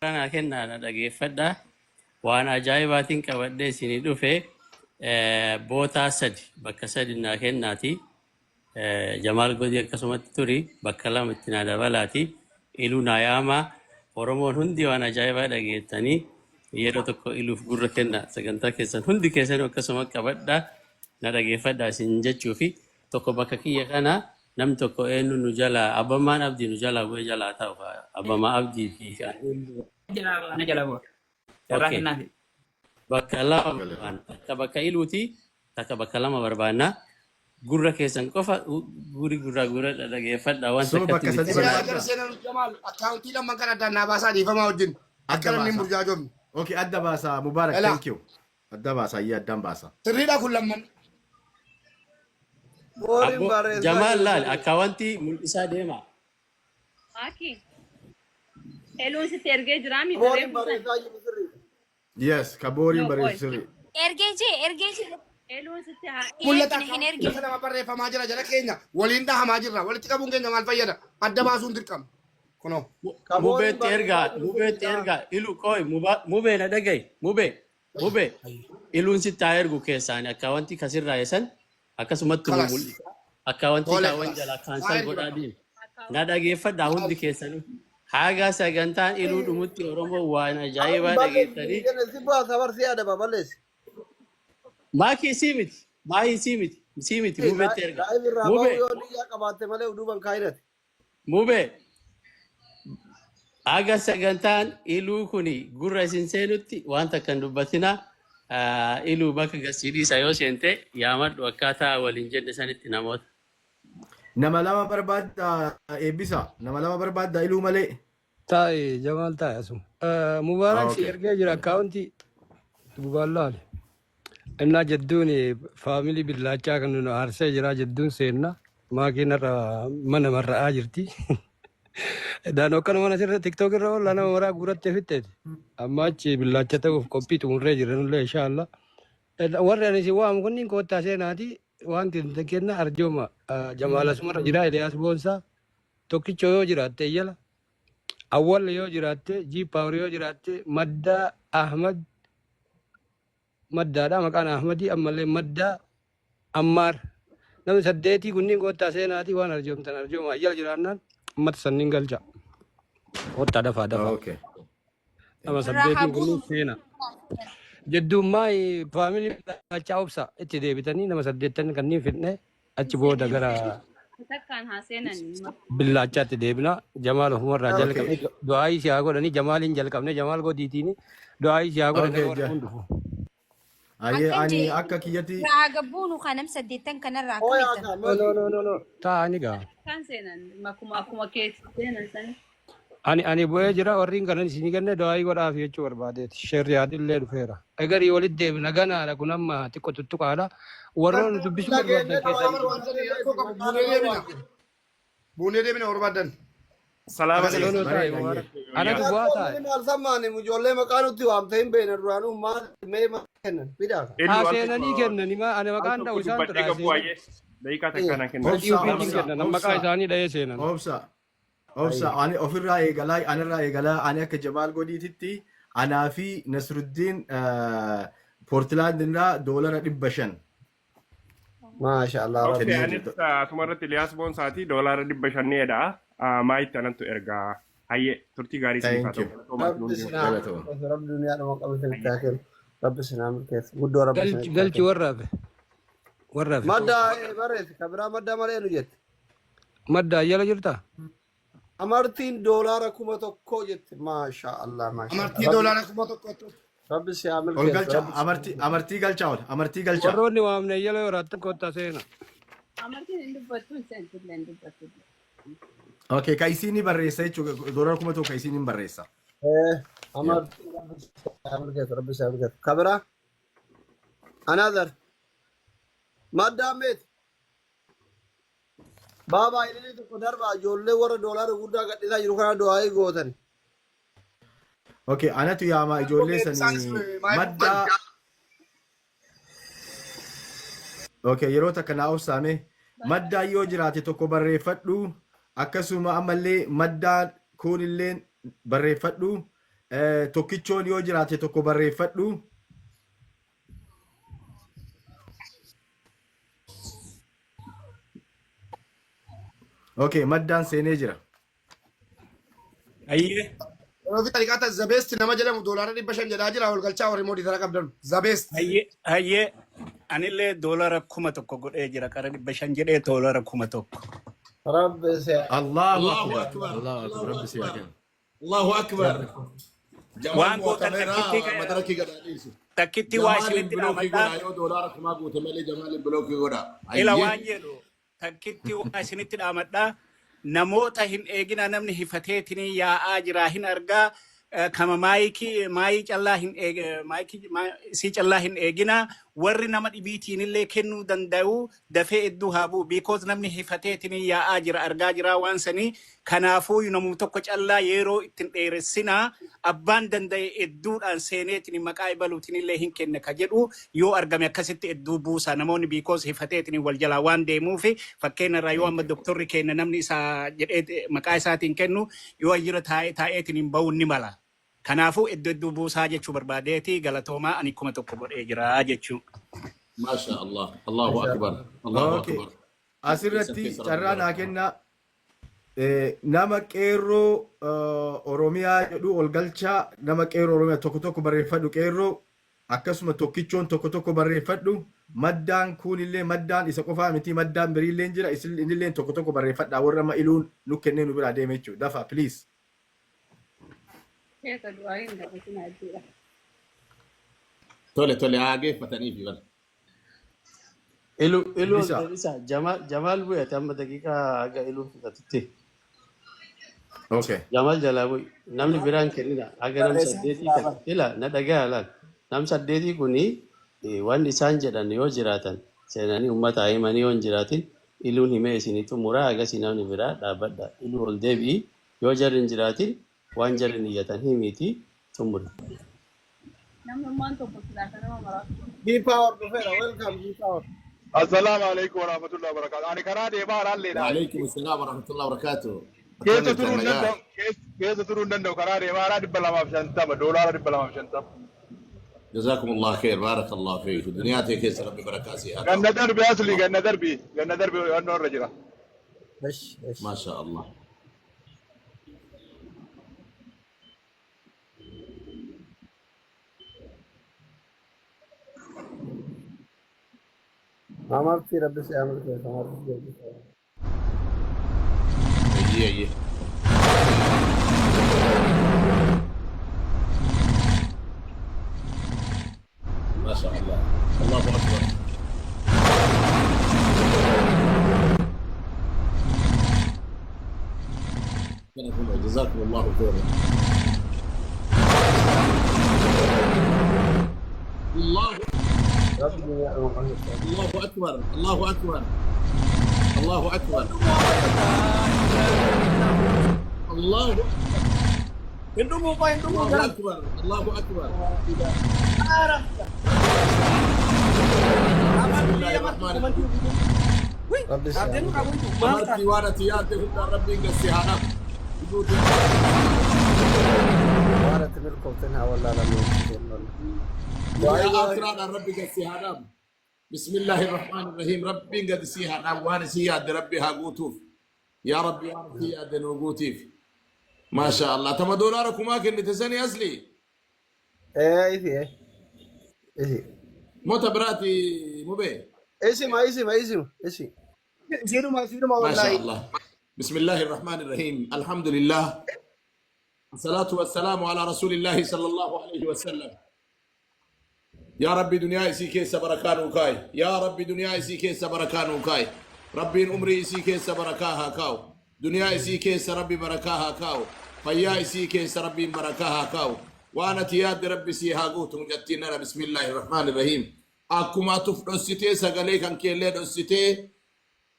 Naa kennaa na dhageeffadha. Waan ajaa'ibaatiin qabadhee isinii dhufe bootaa sadi bakka sadi naa kennaati. Jamaal Godii akkasumatti turi bakka lama itti naa dabalaati. Iluu naa yaamaa. Oromoon hundi waan ajaa'ibaa dhageettanii yeroo tokko iluuf gurra kenna sagantaa keessan hundi keessanuu akkasuma qabadha na dhageeffadha isin jechuu fi tokko bakka kiyya kana namni tokko eenyu nu jalaa abbamaan abdii nu jalaa bu'ee jalaa taa'u abbamaa abdii fi Jalaa bu'a, na jalaa bu'a. Carraa Okay. kennaafi. Bakka lama barbaanna. Takka bakka iluuti, takka bakka lama barbaanna. Gurra keessan qofa guri gurraa gurra dhageeffadha waan So takkatti bakka miti. sadii Silaa barbaadda. gara seenan Jamaal akkaawuntii lamman kan addaan naa baasaa dhiifamaa wajjin. Adda Akka namni hin baasa. burjaajofne. Okay, adda baasa Mubarak, Elaa. thank you. Adda baasa, ayyee addaan baasa. Sirriidha kun lamman. Booriin Abbo barreessaa Jamaal jiru laal sirrii. akkaawwantii mul'isaa deema. Maaki. Eluun sitti ergee jiraami Booriin barreeffama sana. barreessaa jiru sirrii. Yes, ka booriin No, barreessu qoy. sirrii. Ergee jee ergee jee. Eluun sitti haa Hin Mul'ata ergine hin akkaawuntii ergine. gosa lama barreeffamaa jira jala keenya waliin dhahamaa jirra. Walitti qabuun keenya maal fayyada? Adda baasuun dirqama. Kunoo. Ka booriin Mubeetti ergaa, barreessaa jiru mubeetti sirriidha. ergaa, ilu qoy, mubee na dhaga'i, mubee, mubee. Iluun sitti haa ergu keessaani akkaawwantii kasirraa eessan akkasumatti nu Kalas. mul'isa. Akkaawwantii Tole kaawwan kalas. jalaa Haa kaansal ergi godhaa bakka. deemu. Na dhageeffadhaa hundi keessanuu. Haga sagantaan iluu dhumutti Oromoo waan ajaa'ibaa Balleessi dhageettanii. jenne si baasa barsi adaba balleessi. Maakii sii miti. Maayii sii miti. Sii miti. Mubeetti erga. Live irraa bahuu Mubee. yoo niyyaa qabaatte malee duuban kaayirate. Mubee. Haga sagantaan iluu kuni gurra isin seenutti waan takka hin dubbatinaa. Iluu bakka gasii dhiisa yoo seente yaamadhu akkaataa waliin jenne sanitti namoota. Nama lama barbaadda eebbisa. Nama lama barbaadda iluu malee. Taa'e Jamaal taa'e asuma. Mubaarak si Okay. ergee jira akkaawuntii gubaan laale. Innaa jedduun faamilii billaachaa kan nu aarsee jira jedduun seenna. Maakiin irra mana marra'aa jirti. Daanoo akkana mana sirra tiktook irra oolla nama maraa guurattee fixxeeti. Amma achi billaacha ta'uuf qophii xumurree jirra nullee inshaallah. Warri ani isin waamu kunniin koottaa seenaati waan kenna arjooma Jamaal asumarra jira Eliyaas Boonsaa tokkichoo yoo jiraatte iyyala Awwal yoo jiraatte G Power yoo jiraatte Maddaa Ahmad Maddaadha maqaan Ahmadii ammallee Maddaa Ammaar namni saddeetii kunniin koottaa seenaati waan arjoomtan arjooma iyyala jiraannaan ummata sanniin galcha koottaa dafaa dafaa. Okay. Nama Irraa haa saddeetiin buunu. kunniin seena. Jedduummaa faamilii billachaa obsa itti deebitanii nama saddeettan kanneen fidne achi booda gara Takkaan haa seenan. billaachaatti deebina. Jamaal ofumarraa Okay. jalqabne du'aayii si haa godhanii Jamaaliin jalqabne Jamaal godiitiin du'aayii si haa godhanii Okay, warra ja. kun dhufu. Ayyee Akkan ani jee akka kiyyatti irraa haa gabbuunu kan nam saddeettan kanarraa akkam Hooyaa jettan. kaa No no maaki. no no no taa'anii gaa. Takkaan seenan akkuma akkuma keetti seenan sani. Ani bu'ee jira warriin kanan isinii kenne du'aayii godhaaf jechuu barbaadeeti. Sheerri yaadillee dhufeera. Egarii walitti deebina ganaadha kun amma xiqqoo tuttuqaadha. Warroon dubbisuu Dhageenne barbaadan keessanii du'aa Rakkoo qabu. Buunee deebina. Buunee deebina barbaadan. Salaam Akkasii. No no alaikum. taa'e bareeda ayyee. Mubaarak. Anatu Rakkoon bu'aa taa'e. mini maal sammaani ijoollee maqaa nutti waamte hin beekne duraanuu maal mee maal kennan fidaa ka. Illu Haa al seenanii tokko kennani maa ani al maqaan dha'u tokko isaan dubbadhee tura qabu seenan. waayee daqiiqaa takka naan kenna. Fedhii Obsa, ofiitiin obsa, kennan maqaa obsa, isaanii dha'ee seenan. obsa. Obsa, ani ofirraa eegalaa, anirraa eegalaa, ani akka Jamaal Godiititti anaa fi Nasruddiin Poortilaand irraa $500 Maasha Allah Okay, rabbi. kennee anis jirtu. asuma irratti Iliyaas Boonsaatii $500dha. Maayitti anattu ergaa. Hayyee turtii gaarii isiniif haa Thank ta'u. you. Galatoomaa Rabbi isin sinaa hundinuu. Galatooma. milkeessu rabbi duniyaa dhuma qabu Hayyee. isinitti haa kennu. Rabbi sinaa milkeessu. Guddoo rabbi Galchi isinitti haa galchi kennu. warra hafe. Warra hafe. Madda barreessi ka biraa madda malee nu jette. Madda ayyala jirta? Amartiin $1000 jette. Maasha Allah maasha Allah. Amartii Rabbi $1000. rabbi si haa Ol milkeessu galcha, rabbi si haa amartii milkeessu. amartii galchaa ol, amartii galchaa. Warroonni waamne ayyala yoo raattan kottaa seena. Amartiin hin dubbattu hin seentu illee hin dubbattu. Okay, ka isiin ni barreessa jechuudha. $1000 ka isiin ni barreessa. Yeah. Amartiin rabbi si haa milkeessu rabbi si haa milkeessu. Ka biraa another madda meeti. Baabaa ililii tokko darbaa ijoollee warra doolaara guddaa gadhiisaa jiru kana du'aayii gootan. Okay, anatu yaama Rakkoo ijoollee eebbisaanis sanii maayii madda. Okay, yeroo takka naa obsaame Maddaan yoo jiraate tokko barreeffadhu. Akkasuma ammallee maddaan kuunillee barreeffadhu. Tokkichoon yoo jiraate tokko barreeffadhu. Okay, maddaan seenee jira. Ayyee. Yeroo fi xariqaata Zabeest nama jedhamu doolaara 500 jedhaa jira ol galchaa warri mooditara qabdan. Zabeest. Hayyee hayyee anillee doolara 1000 godhee jira qara 500 jedhee doolara 1000. Rabbi si Allahu Allahu akbar. akbar. Allahu akbar. Allahu Rabbi si haa akbar. kennu. Allahu akbar. Jamaal Waan gootan mo'atameera takkitti madarakii gadhaadhiisu. takkitti waa Jamaaliin isinitti bilookii dhaamadhaa. godha yoo doolaara kumaa guute malee jamaaliin bilookii godha. Ila Ayyee. waan jedhu takkitti waa isinitti dhaamadhaa. Namoota hin eegina namni hifateetiin yaa'aa jira hin argaa. Kama maayikii maayii callaa hin eeg maayikii isii callaa hin eegina warri nama dhibiitiin illee kennuu danda'u dafee iddoo haa bu'u because namni hifateetiin yaa'aa jira argaa jira waan sanii kanaafuu namni tokko callaa yeroo ittiin dheeressinaa abbaan danda'e idduudhaan seeneetiin maqaa ibaluutiin illee hin kenne ka jedhu yoo argame akkasitti idduu buusa namoonni because hifateetiin wal jalaa waan deemuufi fakkeenya irraa yoo amma doktorri kenna namni isaa jedhee maqaa isaatiin kennu yoo ayyira taa'ee taa'eetiin hin ba'uun ni mala. Kanaafuu iddoo iddoo buusaa jechuu barbaadeeti galatoomaa ani 1000 godhee jira jechuu. Maasha Allah. Allahu akbar. Allahu Okay. akbar. Keessan Asirratti keessa rabbi carraa naa barakkaa. kenna. Nama qeerroo Oromiyaa jedhu ol galchaa nama qeerroo Oromiyaa tokko tokko barreeffadhu qeerroo akkasuma tokkichoon tokko tokko barreeffadhu maddaan kuunillee maddaan isa qofaa miti maddaan biriillee jira isinillee tokko tokko barreeffadhaa warra amma iluun nu kennee nu biraa deeme jechuudha dafa please. Sheeka du'aa hin gaafatinaa jechuudha. Tole tole haa geeffatanii fi bara. Ilu ilu ol Bisa. deebisa. Jamaal Jamaal bu'e ati amma daqiiqaa haga iluun fixatutti. Okay. Jamaal jalaa bu'i. Namni biraan kennina. Haga nam Barreessaan saddeetii silaa kan bara. ila na dhagaa laal. Nam saddeetii kuni wanni isaan jedhan yoo jiraatan seenanii uummata himanii yoo hin jiraatin iluun himee isinii xumuraa hagasii namni biraa dhaabbadha. Iluu ol deebi'i yoo jarri hin jiraatin waan jarri niyyatan himiiti xumuri. Namnummaan tokko silaa kan nama maraatu. G Power dhufeera. Welcome G Power. Assalamu alaikum warahmatullahi wabarakatuh. Ani karaa deemaa haraalleedha. Waalaikum salaam warahmatullahi wabarakatuh. Akkam Keessa jirtan turuu hin nagaa? danda'u. Keessa turuu hin danda'u. Karaa deemaa haraa 250 doolaara 250. Jazakumullah khair. Barakallahu fiik. Duniyaa tee keessa rabbi barakaa si haa Ganna kaa'u. darbi asli ganna darbi ganna darbi hannoo irra jira. Esh esh. Maasha Allah. Amartii rabbi si amartii amartii rabbi si amartii. Ayyee ayyee. Maasha Allah. Allahu akbar. Jazakumullahu khairan. Allahu Rabbi ya amartii. Allahu akbar. Allahu akbar. Allahu akbar. Allahu Hin dhumuu qoy hin dhumuu Allahu jaran. akbar. Allahu akbar. Amartii amartii kumantii. Wii Rabbi si dhaabdee nu amartii. qabu maal Amartii taate? waan ati yaadde hundaan rabbiin gad si haa dhabu. Waan ati milkoofteen haa wallaalamuu. Duniyaa aakhiraadhaan rabbi gad si haa dhaabu. Bismillaahi rahmaani rahiim. Rabbiin gad si haa dhaabu. Waan isii yaadde rabbi haa guutuuf. Yaa rabbi waan isii yaadde nuu guutiif. Maasha Allah. Tama doolaara kumaa kennite sani asli. Ee isi ee. Isi. Mota biraati mubee. Isima isima isima isi. Isiinuma isiinuma Maasha wallaahi. Allah. Bismillaahi rahmaani rahiim. Alhamdulillah. Salaatu wassalaamu ala rasuulillahi sallallahu alayhi wa sallam. Yaa Rabbi duniyaa isii keessa barakaa nuu kaa'i. Yaa Rabbi duniyaa isii keessa barakaa nuu kaa'i. Rabbiin umrii isii keessa barakaa haa kaa'u. Duniyaa isii keessa Rabbi barakaa haa kaa'u. Fayyaa isii keessa Rabbiin barakaa haa kaa'u. Waan ati yaadde Rabbi sii haa guutu mucattiin nana bismillaahi rahmaani rahiim. Akkuma atuf dhossitee sagalee kan keellee dhossitee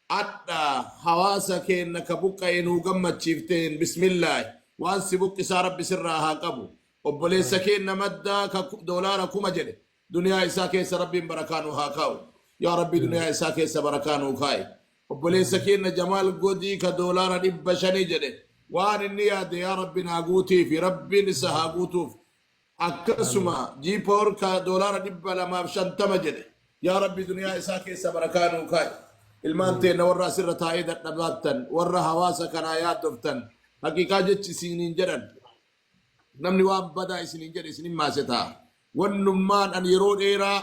adha hawaasa keenna ka buqqa'e nuu gammachiifteen bismillaahi waan si buqqisaa rabbi sirraa haa qabu obboleessa keenna maddaa ka doolaara 1000 jedhe duniyaa isaa keessa rabbiin barakaa nuu haa kaa'u yaa rabbi duniyaa isaa keessa barakaa nuu kaa'i Obboleessa keenya Jamaal Godii ka $500 jedhe. Waan inni yaade yaa Rabbiin haa guutii fi Rabbiin isa haa guutuuf. Akkasuma G-Power ka $250 jedhe. Yaa Rabbi duniyaa isaa keessa barakaa nuu kaa'i. Ilmaan teenna warra asirra taa'ee dadhabaattan, warra hawaasa kanaa yaaddoftan, haqiiqaa jechi isiniin jedhan. Namni waan badaa isiniin jedhe isin maase ta'a. Wannummaan an yeroo dheeraa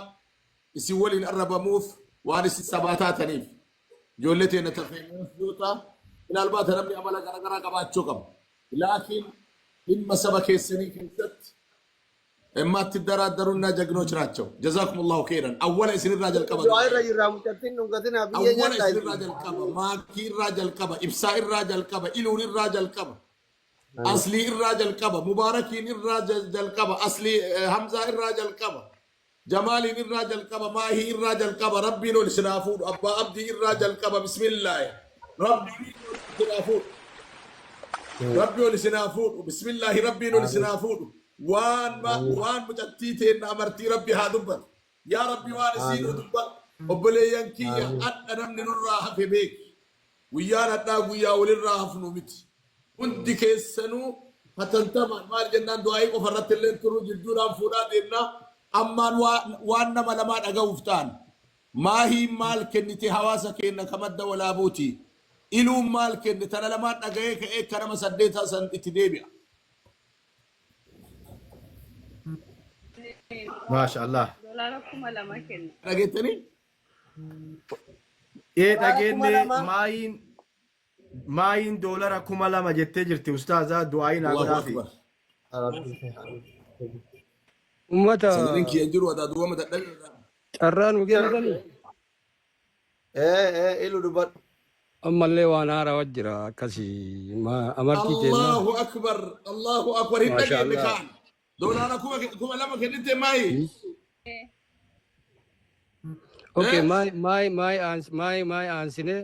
isin waliin arrabamuuf waan isin sabaa taataniif. Ijoollee teenna tafeemoota ilaalbaata namni amala garaagaraa qabaachuu qaba. Laakiin dhimma saba keessanii keessatti የማትደራደሩና ጀግኖች ናቸው። ጀዛኩም ላሁ ኸይረን። አወለ isinirraa jalqaba. Du'aa irra jirraa mucattiin dhungatinaa biyyee Awwala nyaadhaa isinirraa isin. jalqaba, maakii irraa jalqaba, ibsaa irraa jalqaba, iluun irraa jalqaba, aslii irraa jalqaba, mubaarakiin irraa jalqaba, aslii hamzaa irraa jalqaba, jamaaliin irraa jalqaba, maahii irraa jalqaba, rabbiin ol isinaa fuudhu, abbaa abdii irraa jalqaba, bismillaahi. Rabbiin ol isinaa fuudhu. Rabbi ol isinaa fuudhu, bismillaahi rabbiin ol isinaa fuudhu. Waan waan mucattii teenna amartii rabbi haa dubbatu. Yaa Rabbi waan isii nu dubbatu. Obboleeyyan kiyya hadha namni nurraa hafe beeki. Guyyaan hadhaa guyyaa walirraa hafnu miti. Hundi keessanuu hatantamaan maal jennaan du'aayii qofa irratti illee turuu jidduudhaan fuudhaa deemnaa. Ammaan waan nama lamaa dhaga'uuf ta'an. Maahiin maal kennite hawaasa keenya ka madda walaabuuti. Iluun maal kenne tana lamaan dhaga'ee ka'ee akka nama saddeetaa san itti deebi'a. Maasha Allah. $2,000 kenna. Dhageettanii? Ee $2,000. Dhageenye maayiin $2,000 jettee jirti ustaazaa du'aayi naa Allahu godhaafi. akbar. Uummata Sagaleen kiyya hin jiru adaa duwwama dadhabe. Carraa nu kennitanii Ee ilu dubbadhu. Ammallee waan haarawaa jira akkasii amartii teennaa. Allahu akbar. Allahu akbar. Hin Maasha dhageenye Allah. kaan. $2,000 kennite maayi. Okay, maay aansine.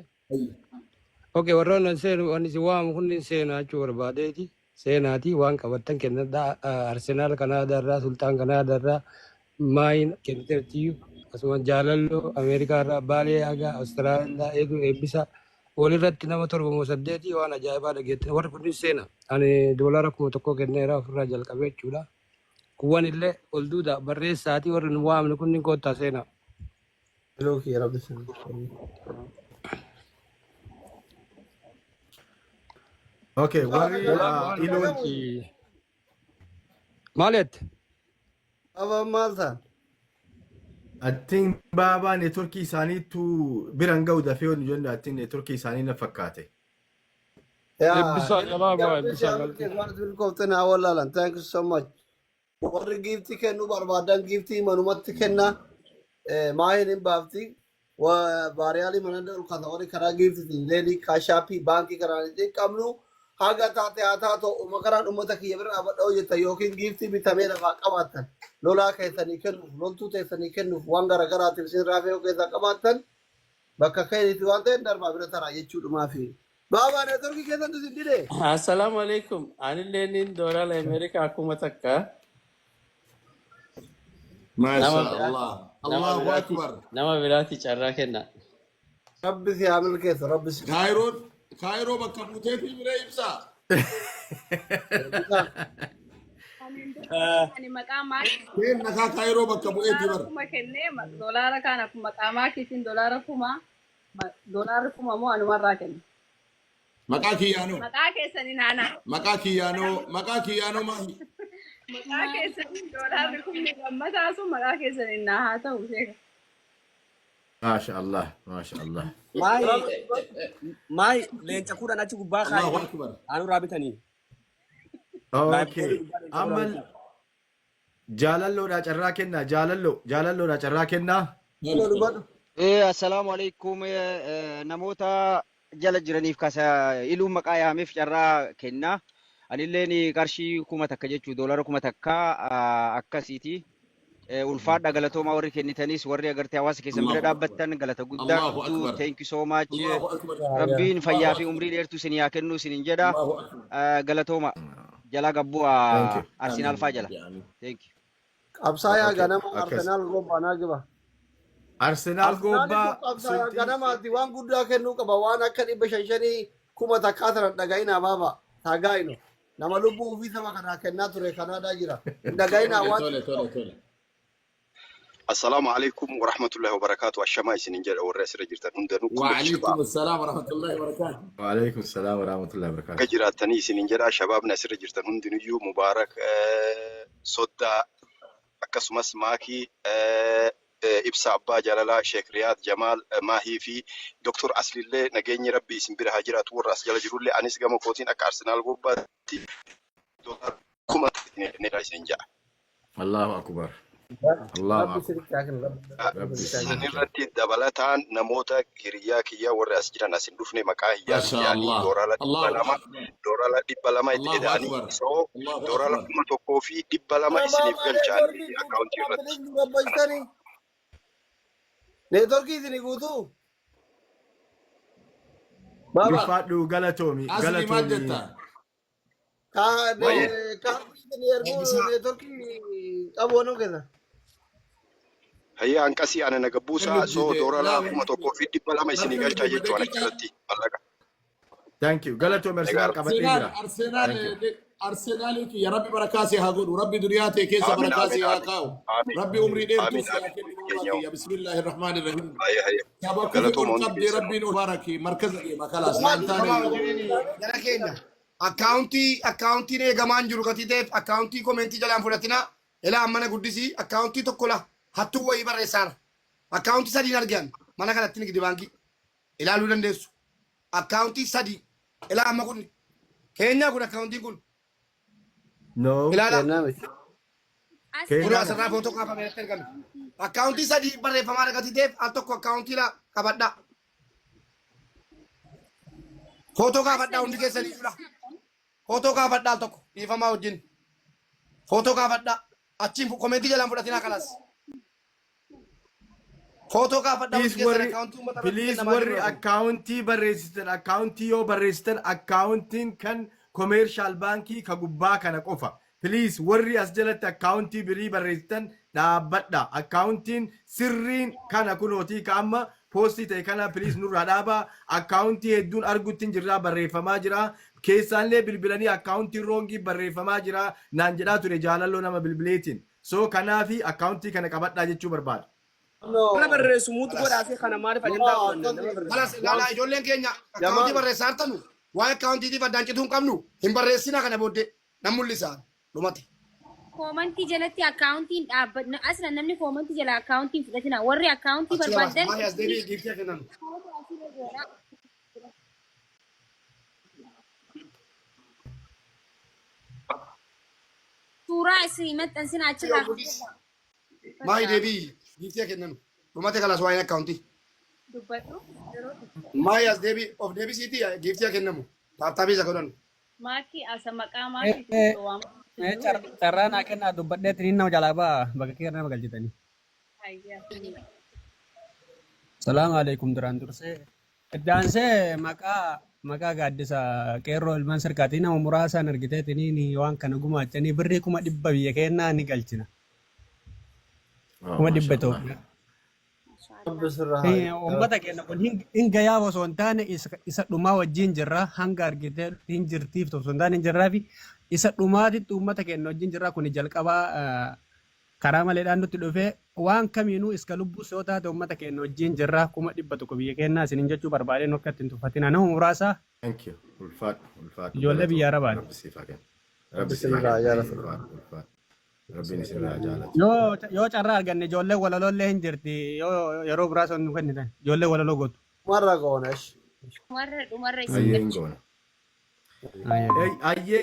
Okay, warroon an seenu ani si waamu kunniin seenaa jechuu barbaadeeti. Seenaati waan qabattan kennadhaa. Arsenaal Kanaadaa irraa, Sultaan Kanaadaa irraa, maayin kenniteertiyyuu. Akkasuma jaalalloo Ameerikaa irraa, Baalee haga Awustiraaliyaa eeguu eebbisa. Walirratti nama torba moo saddeeti waan ajaa'ibaa dhageettan. Warri kunniin seena. Ani $1,000 kenneera ofirraa jalqabee jechuudha. Kuwwan illee ol duuda barreessaatii warri nu waamne kunniin koottaa seenaa. Iluu kiyya rabbi sin. Okay, warri Waan iluun wanti maal jette? Abaan maal ta'an? I think baabaa networkii isaaniitu biran ga'u dafee yoo nu jennu I think networkii isaanii na fakkaate. Yaa Eebbisaa jalaa bu'aa rabbi si eebbisaa haa galtee. milkeessu waan milkoofte naa wallaalan. Thank you so much. Warri giiftii kennuu barbaadan giiftii manumatti kenna. Maahiin hin baafti. Baariyaalii mana ol kaasa warri karaa giiftiitiin leelii kaashaappii baankii karaan hin qabnu. Haga taate haa taatu uma karaan uummata kiyya bira dhaabadha hojjetan yookiin giiftii bitamee lafaa qabaattan lolaa keessanii kennuuf loltuu teessanii kennuuf waan garaagaraatiif isin raafee yoo keessaa qabaattan bakka keetitti waan ta'eef darbaa bira taraa jechuudhumaafi. Baabaa neetworkii keessan isin dide. Assalaamu alaikum. Anillee nin doolaara Ameerikaa 1000. Maasha Nama biraati Allah. nama Allahu biraati akbar. Nama biraati carraa kenna. Rabbi si haa milkeessu rabbi si. Kaayiroon Kaayiroo bakka buuteetii bira ibsaa. Eebbisaa. Ani maqaa maakii Keenna kaa Kaayiroo bakka bu'eetii doolaara bara. 1,000 kennee doolaara kaan akkuma maqaa maakiitiin $1,000 doolaarri 1,000 moo anumarraa kenne. Maqaa kiyyaanoo. Maqaa keessanii naana. Maqaa kiyyaanoo. Maqaa kiyyaanoo maahi. Maqaa keessanii doolaarri kumni lammataa sun maqaa keessanii naa haa ta'u sheeka. Maasha Allah, maasha Allah. Maayi maayi leenca 10 achi gubbaa Allahu kaa'e akbar. aanurraa bitanii. Okay. Laayiborii gubbaa leenca 10 Amma bitaa. jaalalloodhaa carraa kennaa jaalalloo jaalalloodhaa carraa kennaa. Iluu dubbadhu. Assalaamu alaikum namoota jala jiraniif kasa iluun maqaa yaameef carraa kenna. Anilleen qarshii 1,000 jechuu $1,000 akkasiiti. Ulfaadha galatoomaa warri kennitanis warri agartee hawaasa keessan bira Allahu akbar. dhaabbattan galata guddaa Allahu qabdu. akbar. Thank you so much. Allahu akbar. Rabbiin fayyaa Allahu fi akbar. umrii dheertuu isin haa kennu isinin jedha. Allahu akbar. Galatooma jalaa gabbuu Thank you. Arsenaal Amiin faa jala. Rabbi amiin. Thank you. Qabsaayaa Okay, ganama akkas. Arsenaal gobbaanaa giba. Arsenaal Arsenaalitu goobbaa qabsaa'aa sulxii ganamaati waan guddaa kennuu qaba waan akka 500 5,000 takkaa sana dhaga'inaa baaba taagaa'ino nama lubbuu ofii saba kanaa kennaa ture Kanaadaa jira hin dhaga'inaa Tole waan tole tole tole. Assalaamu alaikum warahmatullahi wabarakatuh. Ashamaa isinin jedha warri asirra jirtan hundanuu kullu وعليكم shabaab. السلام ورحمة الله وبركاته. Waalaikum salaam warahmatullahi Akka wabarakatuh. jiraattanii isinin jedha shabaabni asirra jirtan hundinuyyuu Mubaarak Soddaa akkasumas Maakii Ibsa Abbaa Jaalalaa Sheek Riyaad Jamaal Maahii fi Dr. Aslillee nageenyi Rabbi isin bira haa jiraatu warra as jala jirullee anis gama kootiin akka Arsenaal gobbaatti doolaara 1000 isin jedha. Allahu akbar. Allahu Rabbi akbar. sirriitti haa kennu Rabbi Rabbi siif sirriitti haa haa San kennu. irratti dabalataan namoota hiriyaa kiyyaa warri as jiran as hin dhufne maqaa ما hiyyaa شاء biyyaanii الله. doolaara dhibba الله lama أكبر. doolaara 200 itti الله eda'anii أكبر. isoo الله doolaara أكبر. 1200 Namaa isiniif galchaan neetworkii guutuu akkaawuntii irratti. dhaabbileen nu gabbaystanii neetworkii isinii guutuu baaba Ulfaadhu galatoomi أصلي ما galatoomi. جتا. Wayyee kaardii isinii erguu Eebbisaa. neetworkii qabu wanoo keessa. hayyaa hanqasii ana naga buusaa كله soo جديد. doolaara لا 1200 isinii ما galchaa في jechuun دقيقة. achirratti mallaqa. Thank you. Galatoomi Arsenaal Egaa qabadhee أرسنال jira. أرسنال Thank you. أرسنال يا ربي بركاسي هاقول وربي دنياتي كيس aamin aamin بركاسي aamin هاكاو aamin ربي عمري دير aamin توسي aamin هاكل keenyaa'u يا بسم الله الرحمن الرحيم hayya hayya تابا كوفي galatooma قل hundi قبدي keessanuu. ربي مباركي مركز ما خلاص Jamaal لا Dhiifamaa تاني wajjiniin jara keenya. Akkaawuntii akkaawuntiin eegamaan jiru gatii ta'eef akkaawuntii komentii jalaan fudhatina. Ilaa mana guddisii akkaawuntii tokko la hattuu wayii barreessaara. Akkaawuntii sadiin argan mana kanatti nigdi baankii ilaaluu dandeessu. Akkaawuntii sadii ilaa amma kun keenyaa kun akkaawuntiin kun No. ilaalaa. Kennaa miti. Keenyaa Kun miti. asirraa footoo kaafamee natti argame. Akkaawuntii sadii barreeffamaa gatii ta'eef al tokko akkaawuntii la qabadhaa. Footoo kaafadhaa hundi keessanii jira. Footoo kaafadhaa al tokko dhiifamaa wajjin. Footoo kaafadhaa. Achiin komentii jalaan fudhatinaa kalas. Footoo kaafadhaa hundi Please keessan warri akkaawuntii uummata irratti please kennamaa warri jiru kun. akkaawuntii barreessitan akkaawuntii yoo barreessitan akkaawuntiin kan commercial baankii ka gubbaa kana qofa. Please warri as jalatti akkaawuntii birii barreessitan dhaabbadha. Akkaawuntiin sirriin kana kunootii ka amma poostii ta'e kana please nurraa dhaabaa. Akkaawuntii hedduun argutti hin jirraa barreeffamaa jira. Keessaallee bilbilanii akkaawuntii roongii barreeffamaa jira naan jedhaa ture jaalalloo nama bilbileetiin. So kanaafi akkaawuntii kana qabadhaa jechuu barbaada. Nama barreessu muutu Kalas. godhaafii kana maaliif No, ajandaa godhanna akkasi nama barreessu. Kalas ilaalaa Jamaal ijoolleen keenya akkaawuntii Jamaal barreessaa jirtanu waa'ee akkaawuntiitiif addaan cituu hin qabnu hin barreessinaa kana booddee nan mul'isa dhumate. Koomantii jalatti akkaawuntiin dhaabbadha. Asla namni koomantii jala akkaawuntiin fudhatina. Warri akkaawuntii Achi gabaas barbaadan maayii as deebi'i giiftii kennan. suuraa isin maxxansina achirraa Guddis maayii deebi'i giiftii kennan dhumate kalas waa'een akkaawuntii. Dubbadhu yeroo tokko. Maayii as deebi'i of deebisiitii giiftii kennamu taaptaabii isa godhan. Maakii asa maqaa maakiitiin waamamu jiru. Carraa naa kennaa dubbadheetiin nama jalaa ba'a bakka kee nama galchitanii. Hayyaa. Salaamu alaikum duraan dursee. Iddaansee maqaa maqaa gaaddisa qeerroo ilmaan sirkaatii nama muraasaan argiteetiin waan kana gumaachanii birrii 100,000 biyya keenyaa ni galchina. Oh, 100,000 mashallah. Itoophiyaa. Rabbi sirra haa Uummata keenya kun hin gayaa osoo hin taane isa dhumaa wajjin jirra hanga argitee hin jirtiif osoo hin taane hin jirraa fi isa dhumaatitti uummata keenya wajjin jirra kun jalqabaa karaa maleedhaan nutti dhufee waan kamiinuu iska lubbuu yoo taate uummata keenya wajjin jirra 100,000 biyya keenyaa isiniin jechuu barbaadeen akka ittiin tuffatina nama muraasa Thank you. Ulfaadhu ulfaadhu ijoollee biyya galatoomi. Arabaati. Rabbi siif haa kennu. Rabbi Rabbi siif haa sirra haa kennu. jaalatu. Ulfaadhu ulfaadhu. Rabbiin isinirraa haa jaalatu. Yoo carraa arganne ijoollee walaloolee hin jirti yoo yeroo biraa son nu kennitan ijoollee walaloo gootu. Marra goonesh. Dhumarra dhumarra isin Hayyee hin galcha. goona. Ayyee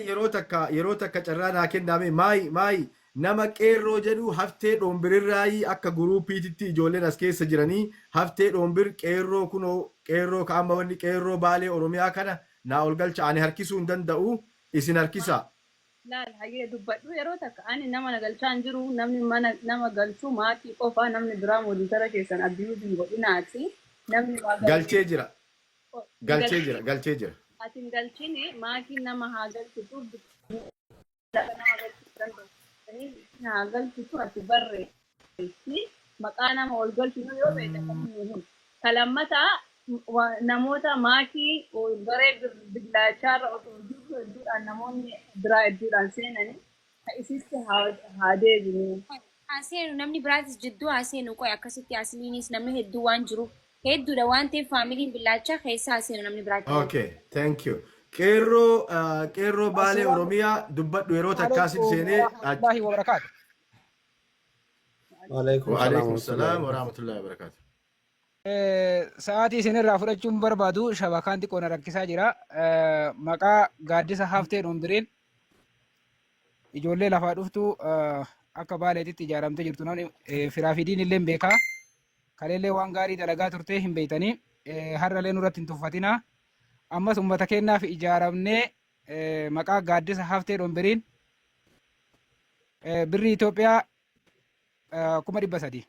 yeroo takka carraa naa kenname maayi maayi nama qeerroo jedhu haftee dhoombirirraayi akka guruupiititti ijoolleen as keessa jiranii haftee dhoombir qeerroo kunoo qeerroo ka amma wanni qeerroo baalee oromiyaa kana naa ol galcha ani harkisuu hin danda'u isin harkisaa. Laal hayyee dubbadhu yeroo takka ani nama na galchaa hin jiru namni mana nama galchu maatii qofaa namni biraa mooditara keessan abiyuus hin godhinaati namni waa Galchee jira galchee galchee jira galchee jira. ati hin galchini maatiin nama haa galchitu nama galchuu danda'u haa galchitu ati barreessi Maqaa nama ol galchinu yoo beekte akkamiin nu himu. Ka lammataa namoota maakii garee billaachaarra osoo jirru hedduudhaan namoonni biraa hedduudhaan seenanii ka isitti haa deebinu. Haa seenu, namni biraatis jidduu haa seenu. Qoy, akkasitti asliinis namni hedduu waan jiruuf, hedduudha waan ta'eef, faamiliin billaachaa keessa haa seenu namni biraatti. Okay, thank you. Qeerroo, qeerroo Baalee Oromiyaa dubbadhu yeroo takkaa sin عليكم seenee. ورحمة الله وبركاته. Waalaikum salaam Waalaikum wa salaam wa rahmatullahi wa barakatuh. Sa'aatii isinirraa fudhachuun barbaadu, shabakaan xiqqoo na rakkisaa jira. Maqaa gaaddisa haftee dhumbiriin ijoollee lafaa dhuftu akka baaleetitti ijaaramtee jirtu namni firaa fi diin illee beekaa. Kaleellee waan gaarii dalagaa turtee hin beektanii, har'allee nurratti hin tuffatinaa. Ammas uummata keenyaaf ijaaramnee maqaa gaaddisa haftee dhumbiriin birrii Itoophiyaa 300,000.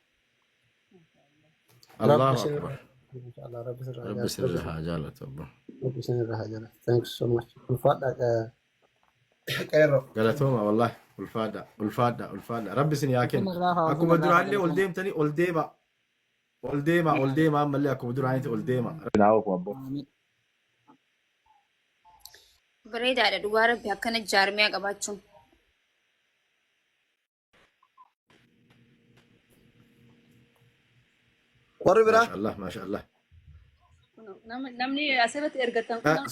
Allahu Rabbi isin akbar. Inshallah Rabbi sirraa Rabbi jaalatu. sirra haa jaalatu abbo. Rabbi isin irraa haa jaalatu. Thank you so much. Ulfaadha, qeerroo. Galatooma wallahi, ulfaadha, ulfaadha, ulfaadha. Rabbi isin yaa kennu. Isin irraa haa Akkuma isin irraa haa duraallee ol galatooma. deemtanii ol deema. Ol deema, ol deema, ammallee akkuma duraanitti ol deema. Naa ofu abbo. Amiin. Bareedaadha dhugaa rabbi akkana jaarmiyaa qabaachuun. Warri biraa? Maasha Allah, maasha Allah. Namni asirratti ergatan kun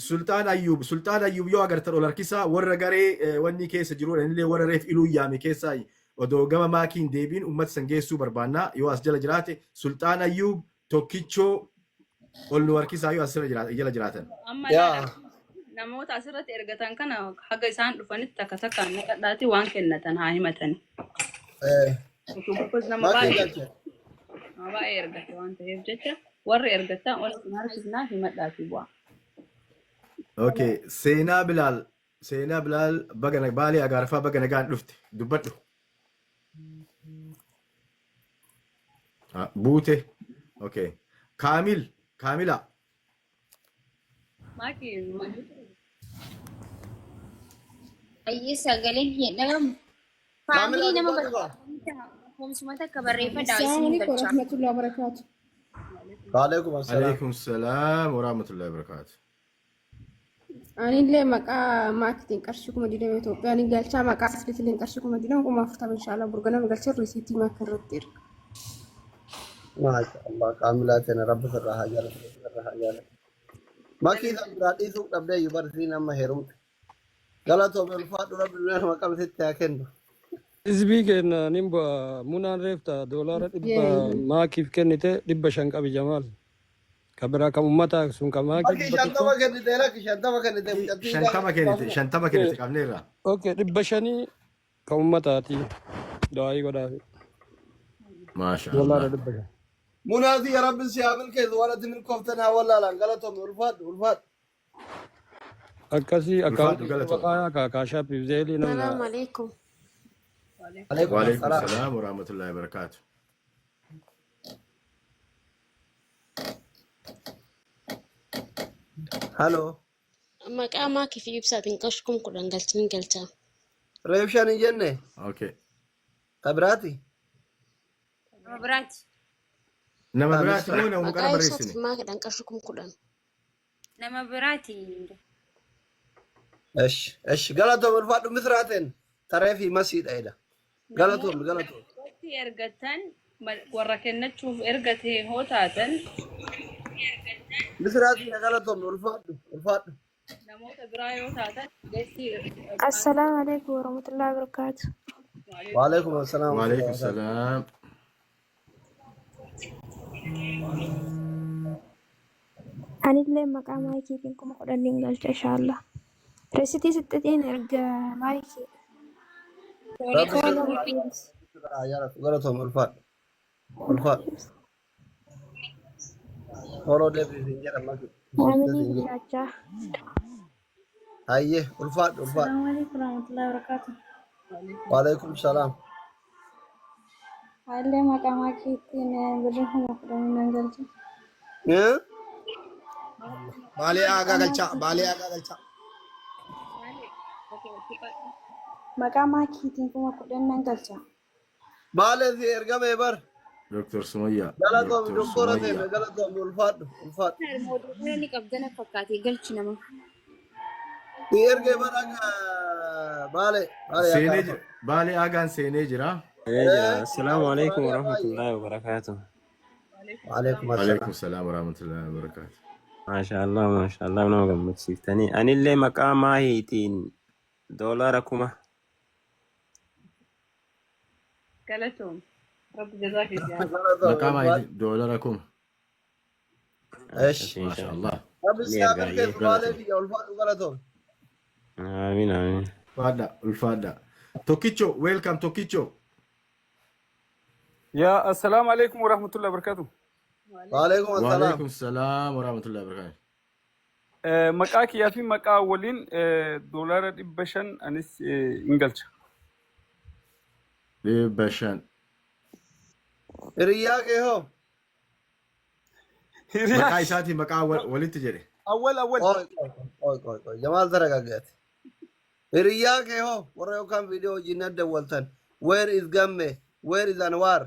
Sultaan Ayyub, Sultaan Ayyub yoo agartan ol harkisaa. Warra garee wanni keessa jiru illee, warra reef iluu yaame keessaa odoo gama maakiin deebiin uummata san geessuu barbaannaa. Yoo as jala jiraate Sultaan Ayyub tokkichoo ol nu harkisaa yoo as jala jiraatan. Amma Yaa. ilaala, namoota asirratti ergatan kana haga isaan dhufanitti takka takkaan naqadhaati waan kennatan haa himatani. Because nama Maakii baay'ee galche. nama baay'ee ergate waan ta'eef jecha, warri ergatan ol isin harkisnaa, himadhaatii bu'aa. Okay, Seenaa Bilaal, Seenaa Bilaal, baga Baalee Agaarfaa, baga nagaan dhufte, dubbadhu. Ah, buute. Okay. Kaamil, Kaamila. Maakii. Ayyee, sagaleen hin dhagahamu. Kaamilaa Faamilii nama dubbadhu gaa. barbaadamta takka barreeffadhaa السلام isin عليكم galcha. ورحمة الله وبركاته. Waalaikum assalaam. Alaikum salaam wa rahmatullahi wa barakatuh. Anillee maqaa maakitiin qarshii 20,000 Itoophiyaa ni galchaa, maqaa asliitillee qarshii 20,000, 40,000 inshaallah burganama galchee risiitii maaka irratti erga. Maasha Allah, kaamilaa teena Rabbi sirraa haa jaalatu. Rabbi sirraa haa jaalatu. Makii san biraa dhiisuu dhabdee iyyuu barsiin amma heerumte. Galatoome, ulfaadhu, Rabbi duniyaa nama qabsitti haa kennu. Hizbii keenya nin bu'a, munaan reefta $100 maakiif kennite 500 qabi Jamaal. Ka biraa kan ummataa sun ka maakii Makii 100. 50 kennite, lakki 50 kennite mucattii. 50 kennite, 50 kennite qabneerra. Okay, 500 ka ummataati. Du'aayii godhaafi. Maasha Doolaara Allah. 500. Munaati ya Rabbi si haa milkeessu, waan ati milkooftan haa wallaalan. Galatoome, ulfaadhu, ulfaadhu. Akkasii Ulfaadhu, akkaawuntii galatoome. maqaa ka Cash App Zelleii السلام namna. عليكم. Alaikum Waalaikum assalaam. salaam wa rahmatullahi wa barakatuh. Halo. Maqaa maakii fi ibsaatiin qarshii 10,000 galchanii galchaa. Reef shan hin jenne. Okay. Ta biraati. Nama biraati. Nama biraati moo nama qara Maqaa barreessine? ibsaatii fi maakiidhaan qarshii 10,000. Nama biraati. Esh, esh, galatoome, ulfaadhu. Misraateen taree fi masiidha jedha. Galatoome, galatoome. Irratti ergatan warra kennachuuf ergate hoo taatan. Misraatiin galatoome, ulfaadhu, ulfaadhu. Namoota biraa yoo taatan geessi. السلام عليكم ورحمة الله وبركاته. Waalaikum assalaam. Waalaikum salaam. Anillee maqaa maayikiitiin 10,000 galcha inshaallah. Risitii sixxitiin erga maayikii. Rabbi Tola. sirraa haa jaalatu. Galatoome, ulfaadhu, ulfaadhu. Horoo deebiin jedha maki. Faamilii billaachaa. Hayyee, ulfaadhu, ulfaadhu. السلام عليكم ورحمة الله وبركاته. Waalaikum salaam. Haalli maqaa maakiitiin birrii 10,000 nan galcha. Eh? Baalee aagaa galchaa. Baalee aagaa galchaa. Maqaa maakiitiin 10,000 nan galcha. Baalee si ergamee bar. Dr. Sumayyaa. Galatoomi Dr. doktora Sumayyaa. teenya galatoomi ulfaadhu ulfaadhu. Mootummaa ni qabdana fakkaatee galchi nama. Si ergee bar akka baalee baalee akka Seenee arfa. jira. Baalee Aagaan seenee jira. Assalamu alaikum Australia baay'ee. warahmatullahi wabarakatuh. Waalaikum assalaam. Alaikum salaam warahmatullahi wabarakatuh. Maashaallah maashaallah nama gammachiiftanii. Anillee maqaa maahiitiin $10,000. Galatoom. Rabbi jazaa kee haa. Galatoomi Maqaa ulfaadhu. maahiitiin $10,000. Esh. Akkasii inshallah. Maashaallah. Rabbi Ni si haa ergaa milkeessu baalee Galatoomi. biyya ulfaadhu galatoomi. Amiin amiin. Ulfaadha ulfaadha. Tokkicho welcome Tokkicho. Yaa assalaamu alaikum warahmatullahi wabarakatuh. Waalaikum assalaam. Waalaikum salaam warahmatullahi wabarakatuh. Maqaa kiyyaa fi maqaa waliin $500 anis hin galcha. 500. Hiriyyaa kee hoo? Hiriyaa Maqaa isaatiin maqaa walitti jedhe. Awwal awwal. Qoy qoy qoy qoy qoy Jamaal dargaggeeti. Hiriyyaa kee hoo warra yookaan viidiyoo wajjin adda waltan. Where is Gamme? Where is Anwar?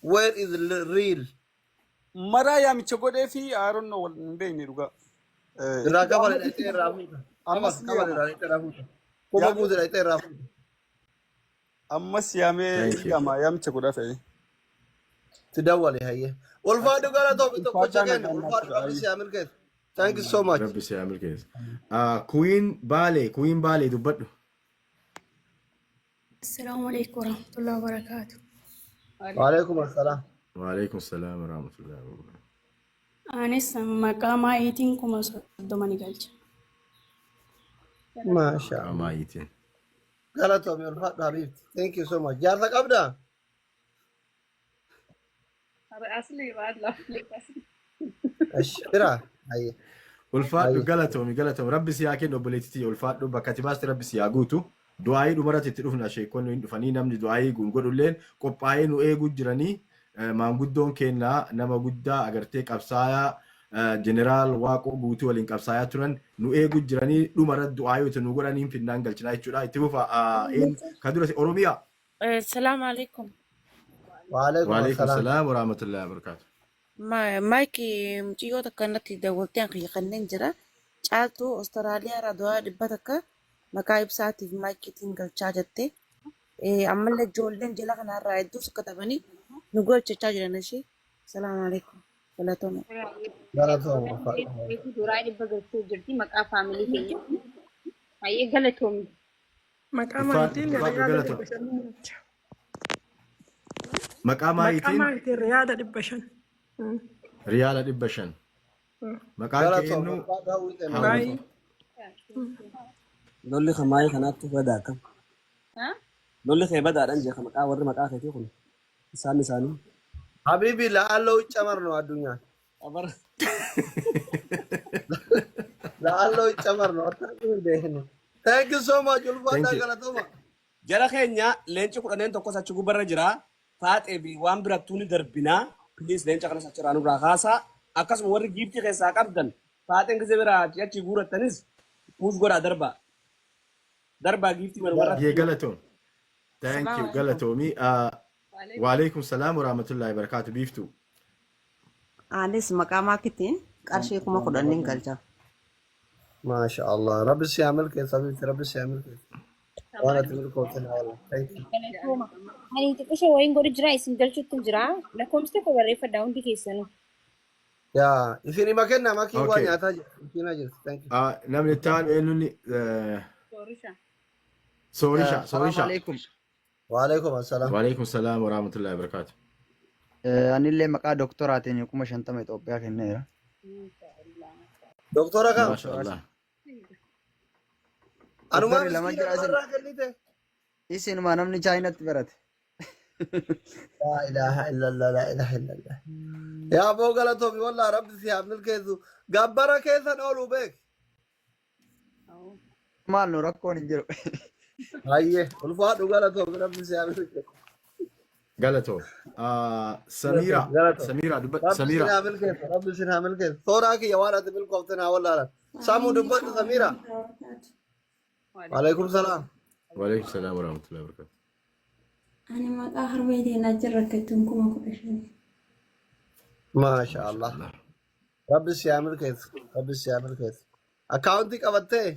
Where is Real? Maraa yaamicha godhee fi aaron wal hin beekne dhugaa. Irraa Itti kafale dhaqxee irraa fuuta. Ammas Kafal ni kafal yaama. irraa dhaqxee irraa fuuta. Kuma Yaamee guute dhaqxee irraa fuuta. ammas yaamee Thank you. yaama yaamicha godhaa ta'e. Si dawwale hayyee. Ulfaadhu galatoomi tokkocha Ulfaadhaa kenna. nagaan naaf Ulfaadhu tura. Rabbi si haa milkeessu. Thank you so much. Rabbi si haa milkeessu. Queen Baalee Queen Baalee dubbadhu. Assalamu alaikum warahmatullahi wabarakatuh. Waalaikum assalaam. Waalaikum salaam warahmatullahi wabarakatuh. Anis maqaa maayiitiin 30,000 ni galcha. Maasha Maqaa Allah. maayiitiin. Galatoomi ulfaadhu habiibti. Thank you so much. Jaarsa qabdaa? Asli baad lafli asli. Esh. Bira. Hayyee. Ulfaadhu Hayyee. galatoomi galatoomi rabbi si haa kennu obboleettii ulfaadhu bakka ati baaste rabbi si haa guutu. Du'aayii dhumarratti itti dhufna sheekonni hin dhufanii namni du'aayii godhulleen qophaa'ee nu eeguu jiranii maanguddoon kennaa nama guddaa agartee qabsaayaa jeneraal Waaqoo guutuu waliin qabsaayaa turan nu eeguu jiranii dhumarratti du'aayii utuu nu godhaniin finnaan galchinaa jechuudha. Itti fufa kan dura Oromiyaa. Assalamu alaikum. Waalaikum Waalaikum assalaam. salaam warahmatullahi wabarakatuh. Maayiki mucayyoo takka natti dawwaltee an kiyya kanneen jira. Caaltuu Awustiraaliyaa irraa $100 maqaa ibsaatiif maayikiitiin galchaa jette. Ammallee ijoolleen jala kanarraa hedduu sukkatamanii nu galchachaa jiran ishee. Salaamu alaikum. Galatooma. Galatoomi ulfaadhu. Reefu duraa 100 galchuu jirti maqaa faamilii keenya. Hayyee galatoomi. Maqaa Ulfaadhu maayitiin ulfaadhu riyaada galatoomi. 500 ni galcha. Maqaa Maqaa maayitiin maayitiin riyaada 500. riyaala 500. Maqaan kee Galatoomi eenyu? ulfaadhu hawwii kenna Hawwii. Baay'ee. Lolli kan maayii kanaatti badaa akkam. Lolli kee badaadhaan jecha maqaa warri maqaa keetii kun isaan isaanii. Habibi la'alloo icamar no addunyaan. Abar. La'alloo icamar no akka hin beekne. Thank you so much Thank ulfaadhaa you. galatooma. Jara keenya leenci kudhanneen tokkos achi gubbarra jira. Faaxee fi waan birattuu ni darbinaa. Please leenca kanas achirraa nurraa kaasaa. Akkasuma warri giiftii keessaa qabdan faaxeen gisee biraa achi achi guurattanis puus godhaa darbaa. Darbaa giiftii manumarra. Yee galatoom. Thank Salaamu you alaikum. galatoomi. Waalaikum salaam warahmatullahi wabarakatuh. Biiftuu. Anis maqaa maakitiin qarshii 10,000 nin galcha. Maasha Allah. Rabbi si haa milkeessu habiibti. Rabbi si haa milkeessu. Waan ati milkoofte na walla. Thank you. Galatooma. Ani xiqqisha wayiin godhu jira isin galchuutti jira. Lakkoofsi tokko barreeffadhaa hundi keessanuu. Yaa isin hima kenna makii waa Okay. nyaataa jirti. Isin jirti. Thank you. Namni itti aanu eenyuun Soorisha. Soorisha Salaamu Soorisha. alaikum. Waalaikum assalaam. Waalaikum salaam warahmatullahi wabarakatuh. Anillee maqaa doktoraatiin 50,000 Itoophiyaa kenneera. Doktora kam? Maasha Allah. Anumaa Doktorri lama miskiina jira isin namarraa kennite. isinuma namni chaayinatti barate. Laa ilaaha illallah laa ilaaha illallah. Yaa boo galatoomi wallaa rabbi si haa milkeessu. Gabbara keessan oolu beek. Maal nu rakkoon hin jiru. Hayyee ulfaadhu galatoomi rabbi si haa milkeessu. Galatoo. Samiira Galatoomi. Samiira dubbadhu Rabbi sin Samiira. haa milkeessu rabbi sin haa milkeessu. Sooraa kiyya waan ati milkoofte naa wallaalan. Samuu dubbadhu Samiira. Waalaikum Waalaikum salaam. Waalaikum salaam warahmatullahi wabarakatuh. Ani maqaa harmeetiin achi rakkattuun 15,000. Maasha Allah. Rabbi si haa milkeessu. Rabbi si haa milkeessu. Akkaawuntii qabattee?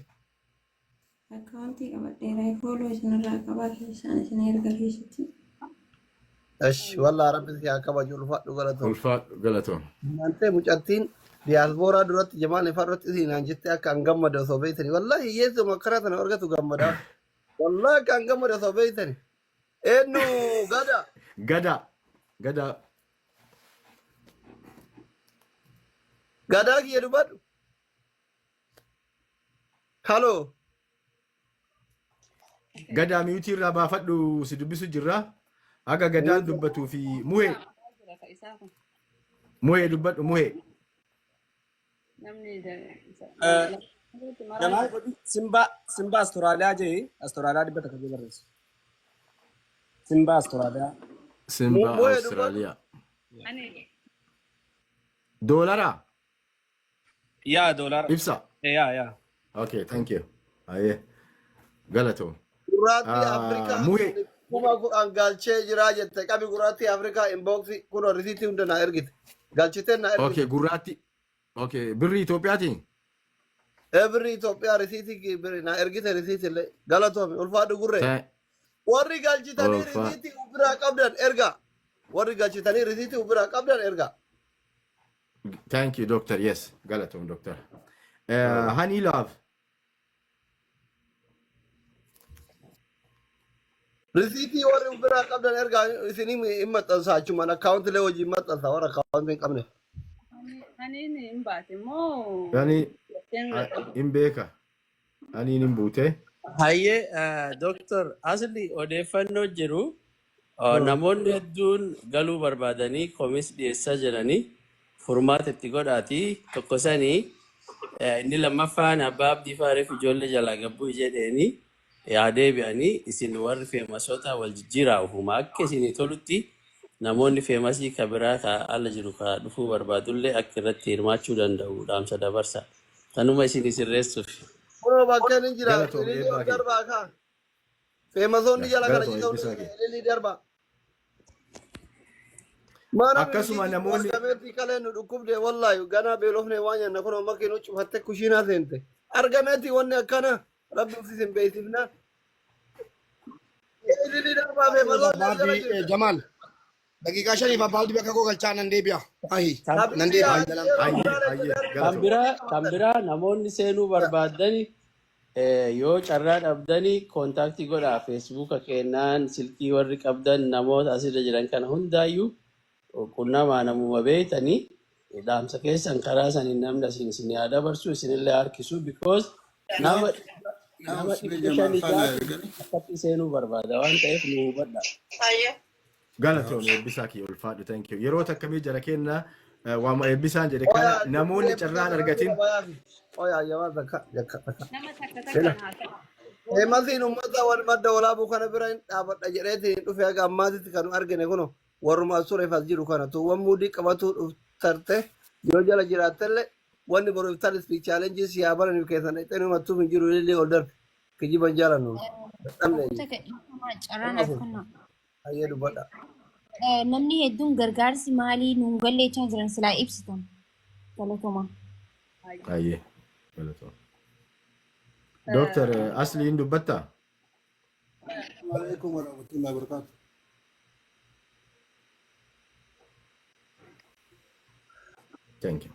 Akkaawuntii qabadheera. Follow isinirraa qabaa keessaan isin erga keessatti. Esh wallaa rabbi si haa kabaju ulfaadhu galatoom. Ulfaadhu galatoom. Maantee mucattiin diyaaspooraa duratti jamaan ifaa duratti isiin jettee akka an gammade osoo beektanii. Wallahi hiyyeessu makkaraa sana argatu gammadaaf. Wallahi akka an gammade osoo beektanii. Eenyu gada. Gada. Gada. Gadaa kiyya dubbadhu. Haloo. Gadaa mute irraa baafadhu si dubbisu jirra. Haga gadaan dubbatuu fi muhee. Jira ka isaa kun. Muhee dubbadhu muhee. Namni maraa Jamaal jira. godhi Simba Simba Austraaliyaa jee Austraaliyaa 100 jee barreessu. Simba Austraaliyaa. Simba Muhee dubbadhu. Austraaliyaa. Ani Doolara. Yaa doolaara. Ibsa. Yaa yaa. Okay, thank you. Ayyee. Galatoom. Gurraattii Afrikaa Muhee. 10,000 galchee jiraa jette qabi gurraattii Afrikaa inboxii kun risiitii hunda naa ergite. Galchitee naa ergite. Okay, gurraatti. Okay, birri Itoophiyaatiin. Birri Itoophiyaa risiitii naa ergite risiitii illee galatoomi ulfaadhu gurree. Warri galchitanii risiitii biraa qabdan erga. Warri galchitanii risiitii biraa qabdan erga. Thank you, doctor. Yes, galatoom, doctor. Honey Love. Risiitii warri biraa qabdan erga isinii hin maxxansa achumaan akkaawuntilee hojii hin maxxansa warra akkaawuntii hin qabne. Aniin hin baate immoo Ani seenuu dadhabe. hin beeka. Aniin hin buute. Hayyee Dooktor Asli odeeffannoo jiru namoonni hedduun galuu barbaadanii komis dhiyeessaa jiranii furmaata itti godhaati tokko sanii inni lammaffaan abbaa abdii faariif ijoollee jalaa gabbuu jedheeni yaa deebi'anii isin warri famousoota wal jijjiiraa ufuma akka isinii tolutti namoonni famousii ka biraa ka ala jiru ka dhufuu barbaadullee akka irratti hirmaachuu danda'u dhaamsa dabarsa. Kanuma isinii sirreessuuf. Kunoo bakkeen hin jira. Galatoom Ililii eebbaa ol kee. darbaa kaa. Famousoonni jala kana Galatoom jita eebbisaa kee. ililii darbaa. Maana Akkasuma risiitii namoonni argameetti kalee nu dhukkubde wallaahi ganaa beelofne waan nyaanna kunoo makiinuu cufatte kushiinaa seente. Argameetti wanni akkana rabbi ufis hin beeksifna. Ililii darbaa famousoonni as jala Abbaa jirta. Jamaal daqiiqaa 5f abbaa abdii bakka koo galchaa nan deebi'a. Ahi nan deebi'a. Habibi Jalaan. yeroo Ayyee biraan ayyee Kan galatoom. biraa kan biraa namoonni seenuu barbaadani yoo carraa dhabdanii contactii godhaa Facebooka kennaan silkii warri qabdan namoota asirra jiran kana hundaayyuu qunnamaa namuma beeytanii dhaamsa keessan karaa saniin namni asin isin haa dabarsu isinillee harkisu because nama nama dhibba shanii jaatu akkatti seenuu barbaada waan ta'eef nu hubadha. Galatoom eebbisaa kee ulfaadhu thank you. Yeroo takkamii jara kenna waama eebbisaan jedhe kana Oya namoonni eebbisaan carraan irra argatin jira bayaafi. Oya jamaa takka jakka takka. Nama takka Ila. takkaan haa ta'u. Famousiin uummata wal madda walaabuu kana bira hin dhaabadha jedheetiin hin dhufe haga ammaatitti kan nu argine kuno warruma as tureef as jiru kana tuuwwan muudii qabatu dhuftarte yoo jala jiraattellee wanni boru iftaan speed challenge si haa baraniif keessan dhaqxee himattuuf hin jiru ilillee ol darbe kijiban jaalannu dadhabne Namoota gadhiifamaa carraa naaf kennaa. Hayyee dubbadha. Namni hedduun gargaarsi maalii nuun galleechaa jiran silaa ibsitan. Galatoomaa. Ayyee galatoom. Dooktar Asliin dubbattaa? عليكم ورحمة الله وبركاته. Thank you.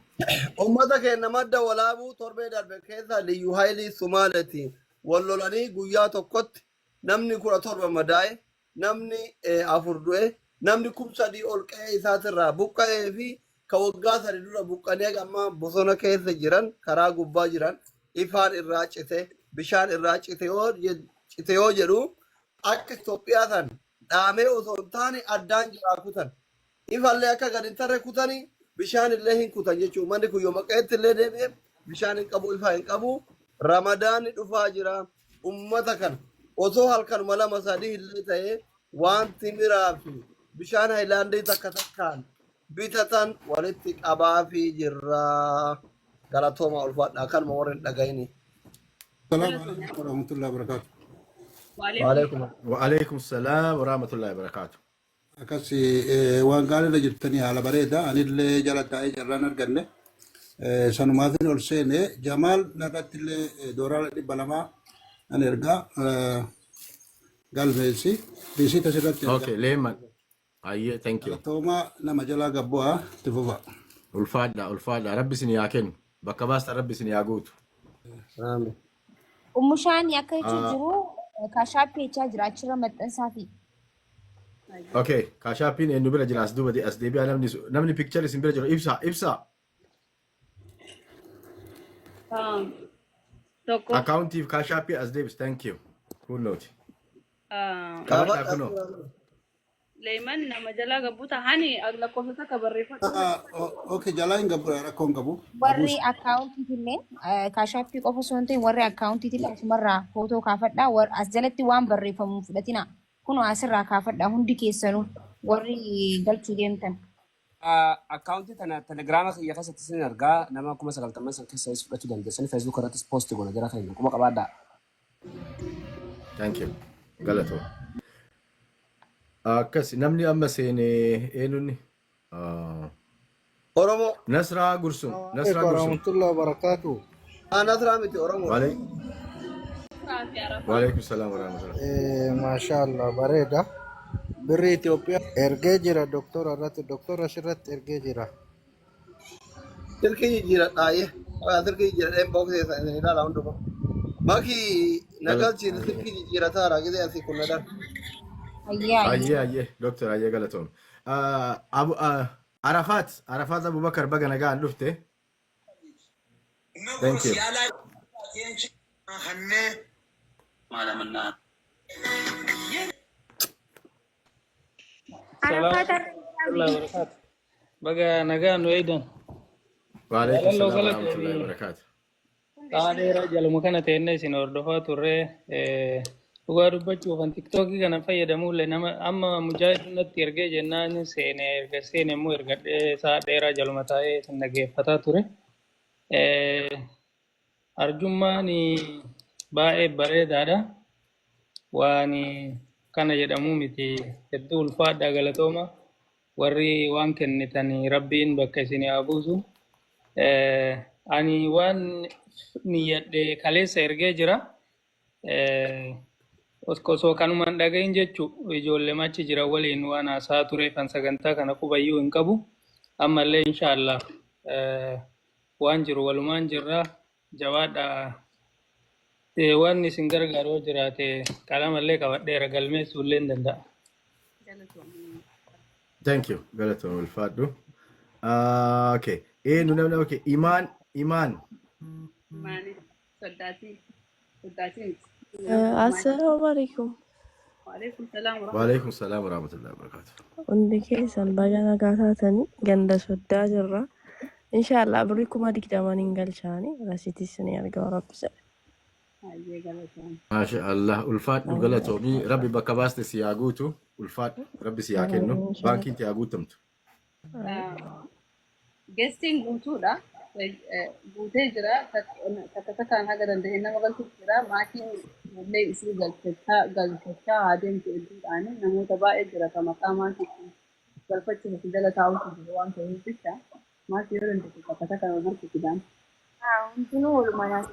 Uummata keenya madda walaabuu torbee darbe keessa liyyuu haayilii Sumaaleetiin wal lolanii guyyaa tokkotti namni 17 madaa'e, namni 4 du'e, namni 3,000 ol qe'ee isaatirraa buqqa'ee fi ka waggaa 3 dura buqqanii haga ammaa bosona keessa jiran karaa gubbaa jiran ifaan irraa cite, bishaan irraa cite yoo jedhu akka Itoophiyaa san dhaamee osoo hin taane addaan jiraa kutan. Ifallee akka gad hin tarre kutanii bishaan illee hin kutan jechuudha. Manni kun yoo maqeetti illee deebi'e bishaan hin qabu, ifa hin qabu. Ramadaanni dhufaa jira. Ummata kana osoo halkanuma lama sadii illee ta'ee waan timiraa fi bishaan hayilaandii takka takkaan bitatan walitti qabaafii jirra. Galatooma ulfaadha. Kanuma warri hin dhaga'ini. السلام عليكم ورحمة الله وبركاته. Waalaikum. Wa alaikum salaam wa rahmatullahi wa barakaatu. Akkas waan gaariirra jirtanii haala bareeda. Anillee jala taa'ee carraan arganne. Sanumaatiin ol seene Jamaal narratti illee $200 an ergaa galmeessi. Riisiita asirratti ergaa. Okay, Leeman. Ayyee, thank you. Galatoomaa, nama jalaa gabbu'aa itti fufa. Ulfaadha, ulfaadha. Rabbi isin yaa kennu. Bakka baastan Rabbi isin yaa guutu. Amiin. Ummushaan akka jechuun jiru Cash App jechaa jira achirra maxxansaa fi. Okay, Cash Appiin eenyu bira jira? As duuba as deebi'aa. Namni picture isin bira jiru, ibsa ibsa. Tokko. Akkaawuntiif Cash App as deebis, thank you. Kunnooti. Qabadhaa kunoo. Leeman nama jalaa gabbuu tahani lakkoofsa takka barreeffadhu. Okay, jalaa hin gabu, rakkoo hin qabu. Warri akkaawuntiitillee Cash App qofa osoo hin ta'in warri akkaawuntiitillee asumarraa footoo kaafadhaa. As jalatti waan barreeffamu hin fudhatina. Kunoo asirraa kaafadhaa hundi keessanuu warri galchuu deemtan. Akkaawuntii tana Telegiraama kiyya keessatti isin argaa, nama 90,000 san keessa is fudhachuu dandeessan. Facebook irrattis post goona jara keenya quba qabaadhaa. Thank you. Galatoo. Akkas namni amma seene eenyunni? Oromoo. Nasraa Gursum. Nasraa عليكم Gursum. ورحمة الله وبركاته. Nasraa miti, Oromoo. Waalaikum salaam wa rahmatullah. ما شاء الله bareeda. Birri Itoophiyaa ergee jira doktora irratti, doktora asirratti ergee jira. Silkii jijjiiradhaaye. Silkii jijjiiradheen boksee isin ilaala hunduma. Maki nagalchiin silkii jijjiirataara gisee asii kun nadar. Ayyaa ayyee. Ayyee ayyee, doctor, ayyee, galatoom. Abu Arafaat Arafaat Abubakar, baga nagaan dhufte. Thank you. Arafaat. Warahmatullahi wabarakatuh. Baga nagaan nu eegdan. Waalaikum Jaalalloo salaam wa rahmatullahi wa galatoomi. barakaatu. Sa'a dheeraa jaluma kana teennee isin hordofaa turre. Dhugaa dubbachuuf an TikTokii kana fayyadamuullee nama amma mujaahid natti ergee jennaan seene, erga seene immoo ergadhee sa'a dheeraa jaluma taa'ee isin dhaggeeffataa ture. Arjummaan baay'ee bareedaadha. Waan kana jedhamu miti, hedduu ulfaadhaa, galatooma. Warri waan kennitan Rabbiin bakka isin haa buusu. Ani waan niyyadhe kaleessa ergee jira. Osoo kanumaan dhagahin jechu ijoollee achi jira waliin waan haasaa tureef an sagantaa kana qubayyuu hin qabu. Ammallee inshaallah waan jiru walumaan jirra, jabaadha. Waan isin gargaaru yoo jiraate qalamallee qabadheera, galmeessuu illee hin danda'a. Thank you. Galatoom, ulfaadhu. Okay. Eenyu namni, okay. Imaan Imaan. Maali? Soddaatii. Soddaatii miti. Assalaamu alaikum. Waalaikum salaam wa Waalaikum salaam wa rahmatullahi wa barakaatu. Hundi keessan baga nagaa taatanii, ganda soddaa jirra. Inshaallah birrii 20,000 hin galchaani rasiitis ni argaa rabbisa. Hayyee, galatoom. Maasha Allah, ulfaadhu, galatoomii. Rabbi bakka baaste si haa guutu. Ulfaadhu, Rabbi si haa kennu. Baankiin si haa guutamtu. Guestiin guutuudha. Guutee jira. Takka takkaan haga danda'e nama galchuuf jira. Maatiin illee isii galchachaa haa deemtu hedduudhaan, namoota baay'ee jira kan maqaa maatiitti galfachuuf itti jala taa'utu jiru waan ta'eef jecha maatii yoo dandeesse takka takkaan wal harkisiidhaan. Hundinuu walumaan.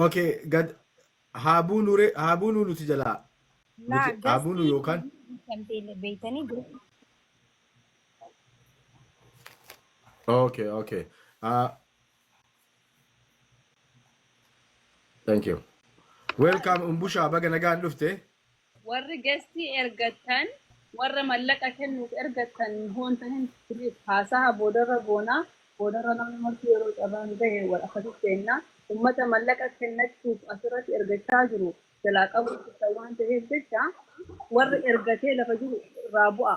Okay, gad haa buunu re, haa buunu nuti jalaa. Laa Nuti haa buunu guestii yookaan beeytanii. Okay. Thank you. Welcome Umbusha, baga nagaan dhufte. Warri guestii ergattan, warra mallaqa kennuuf ergattan hoon tahin haasaha boodarra goonaa, boodarra namni marti yeroo carraan gahe wal akkasitti seennaa. Ummata mallaqa kennachuuf asirratti ergachaa jiru jalaa qabu waan ta'eef jecha warri ergatee lafa jiru irraa bu'a.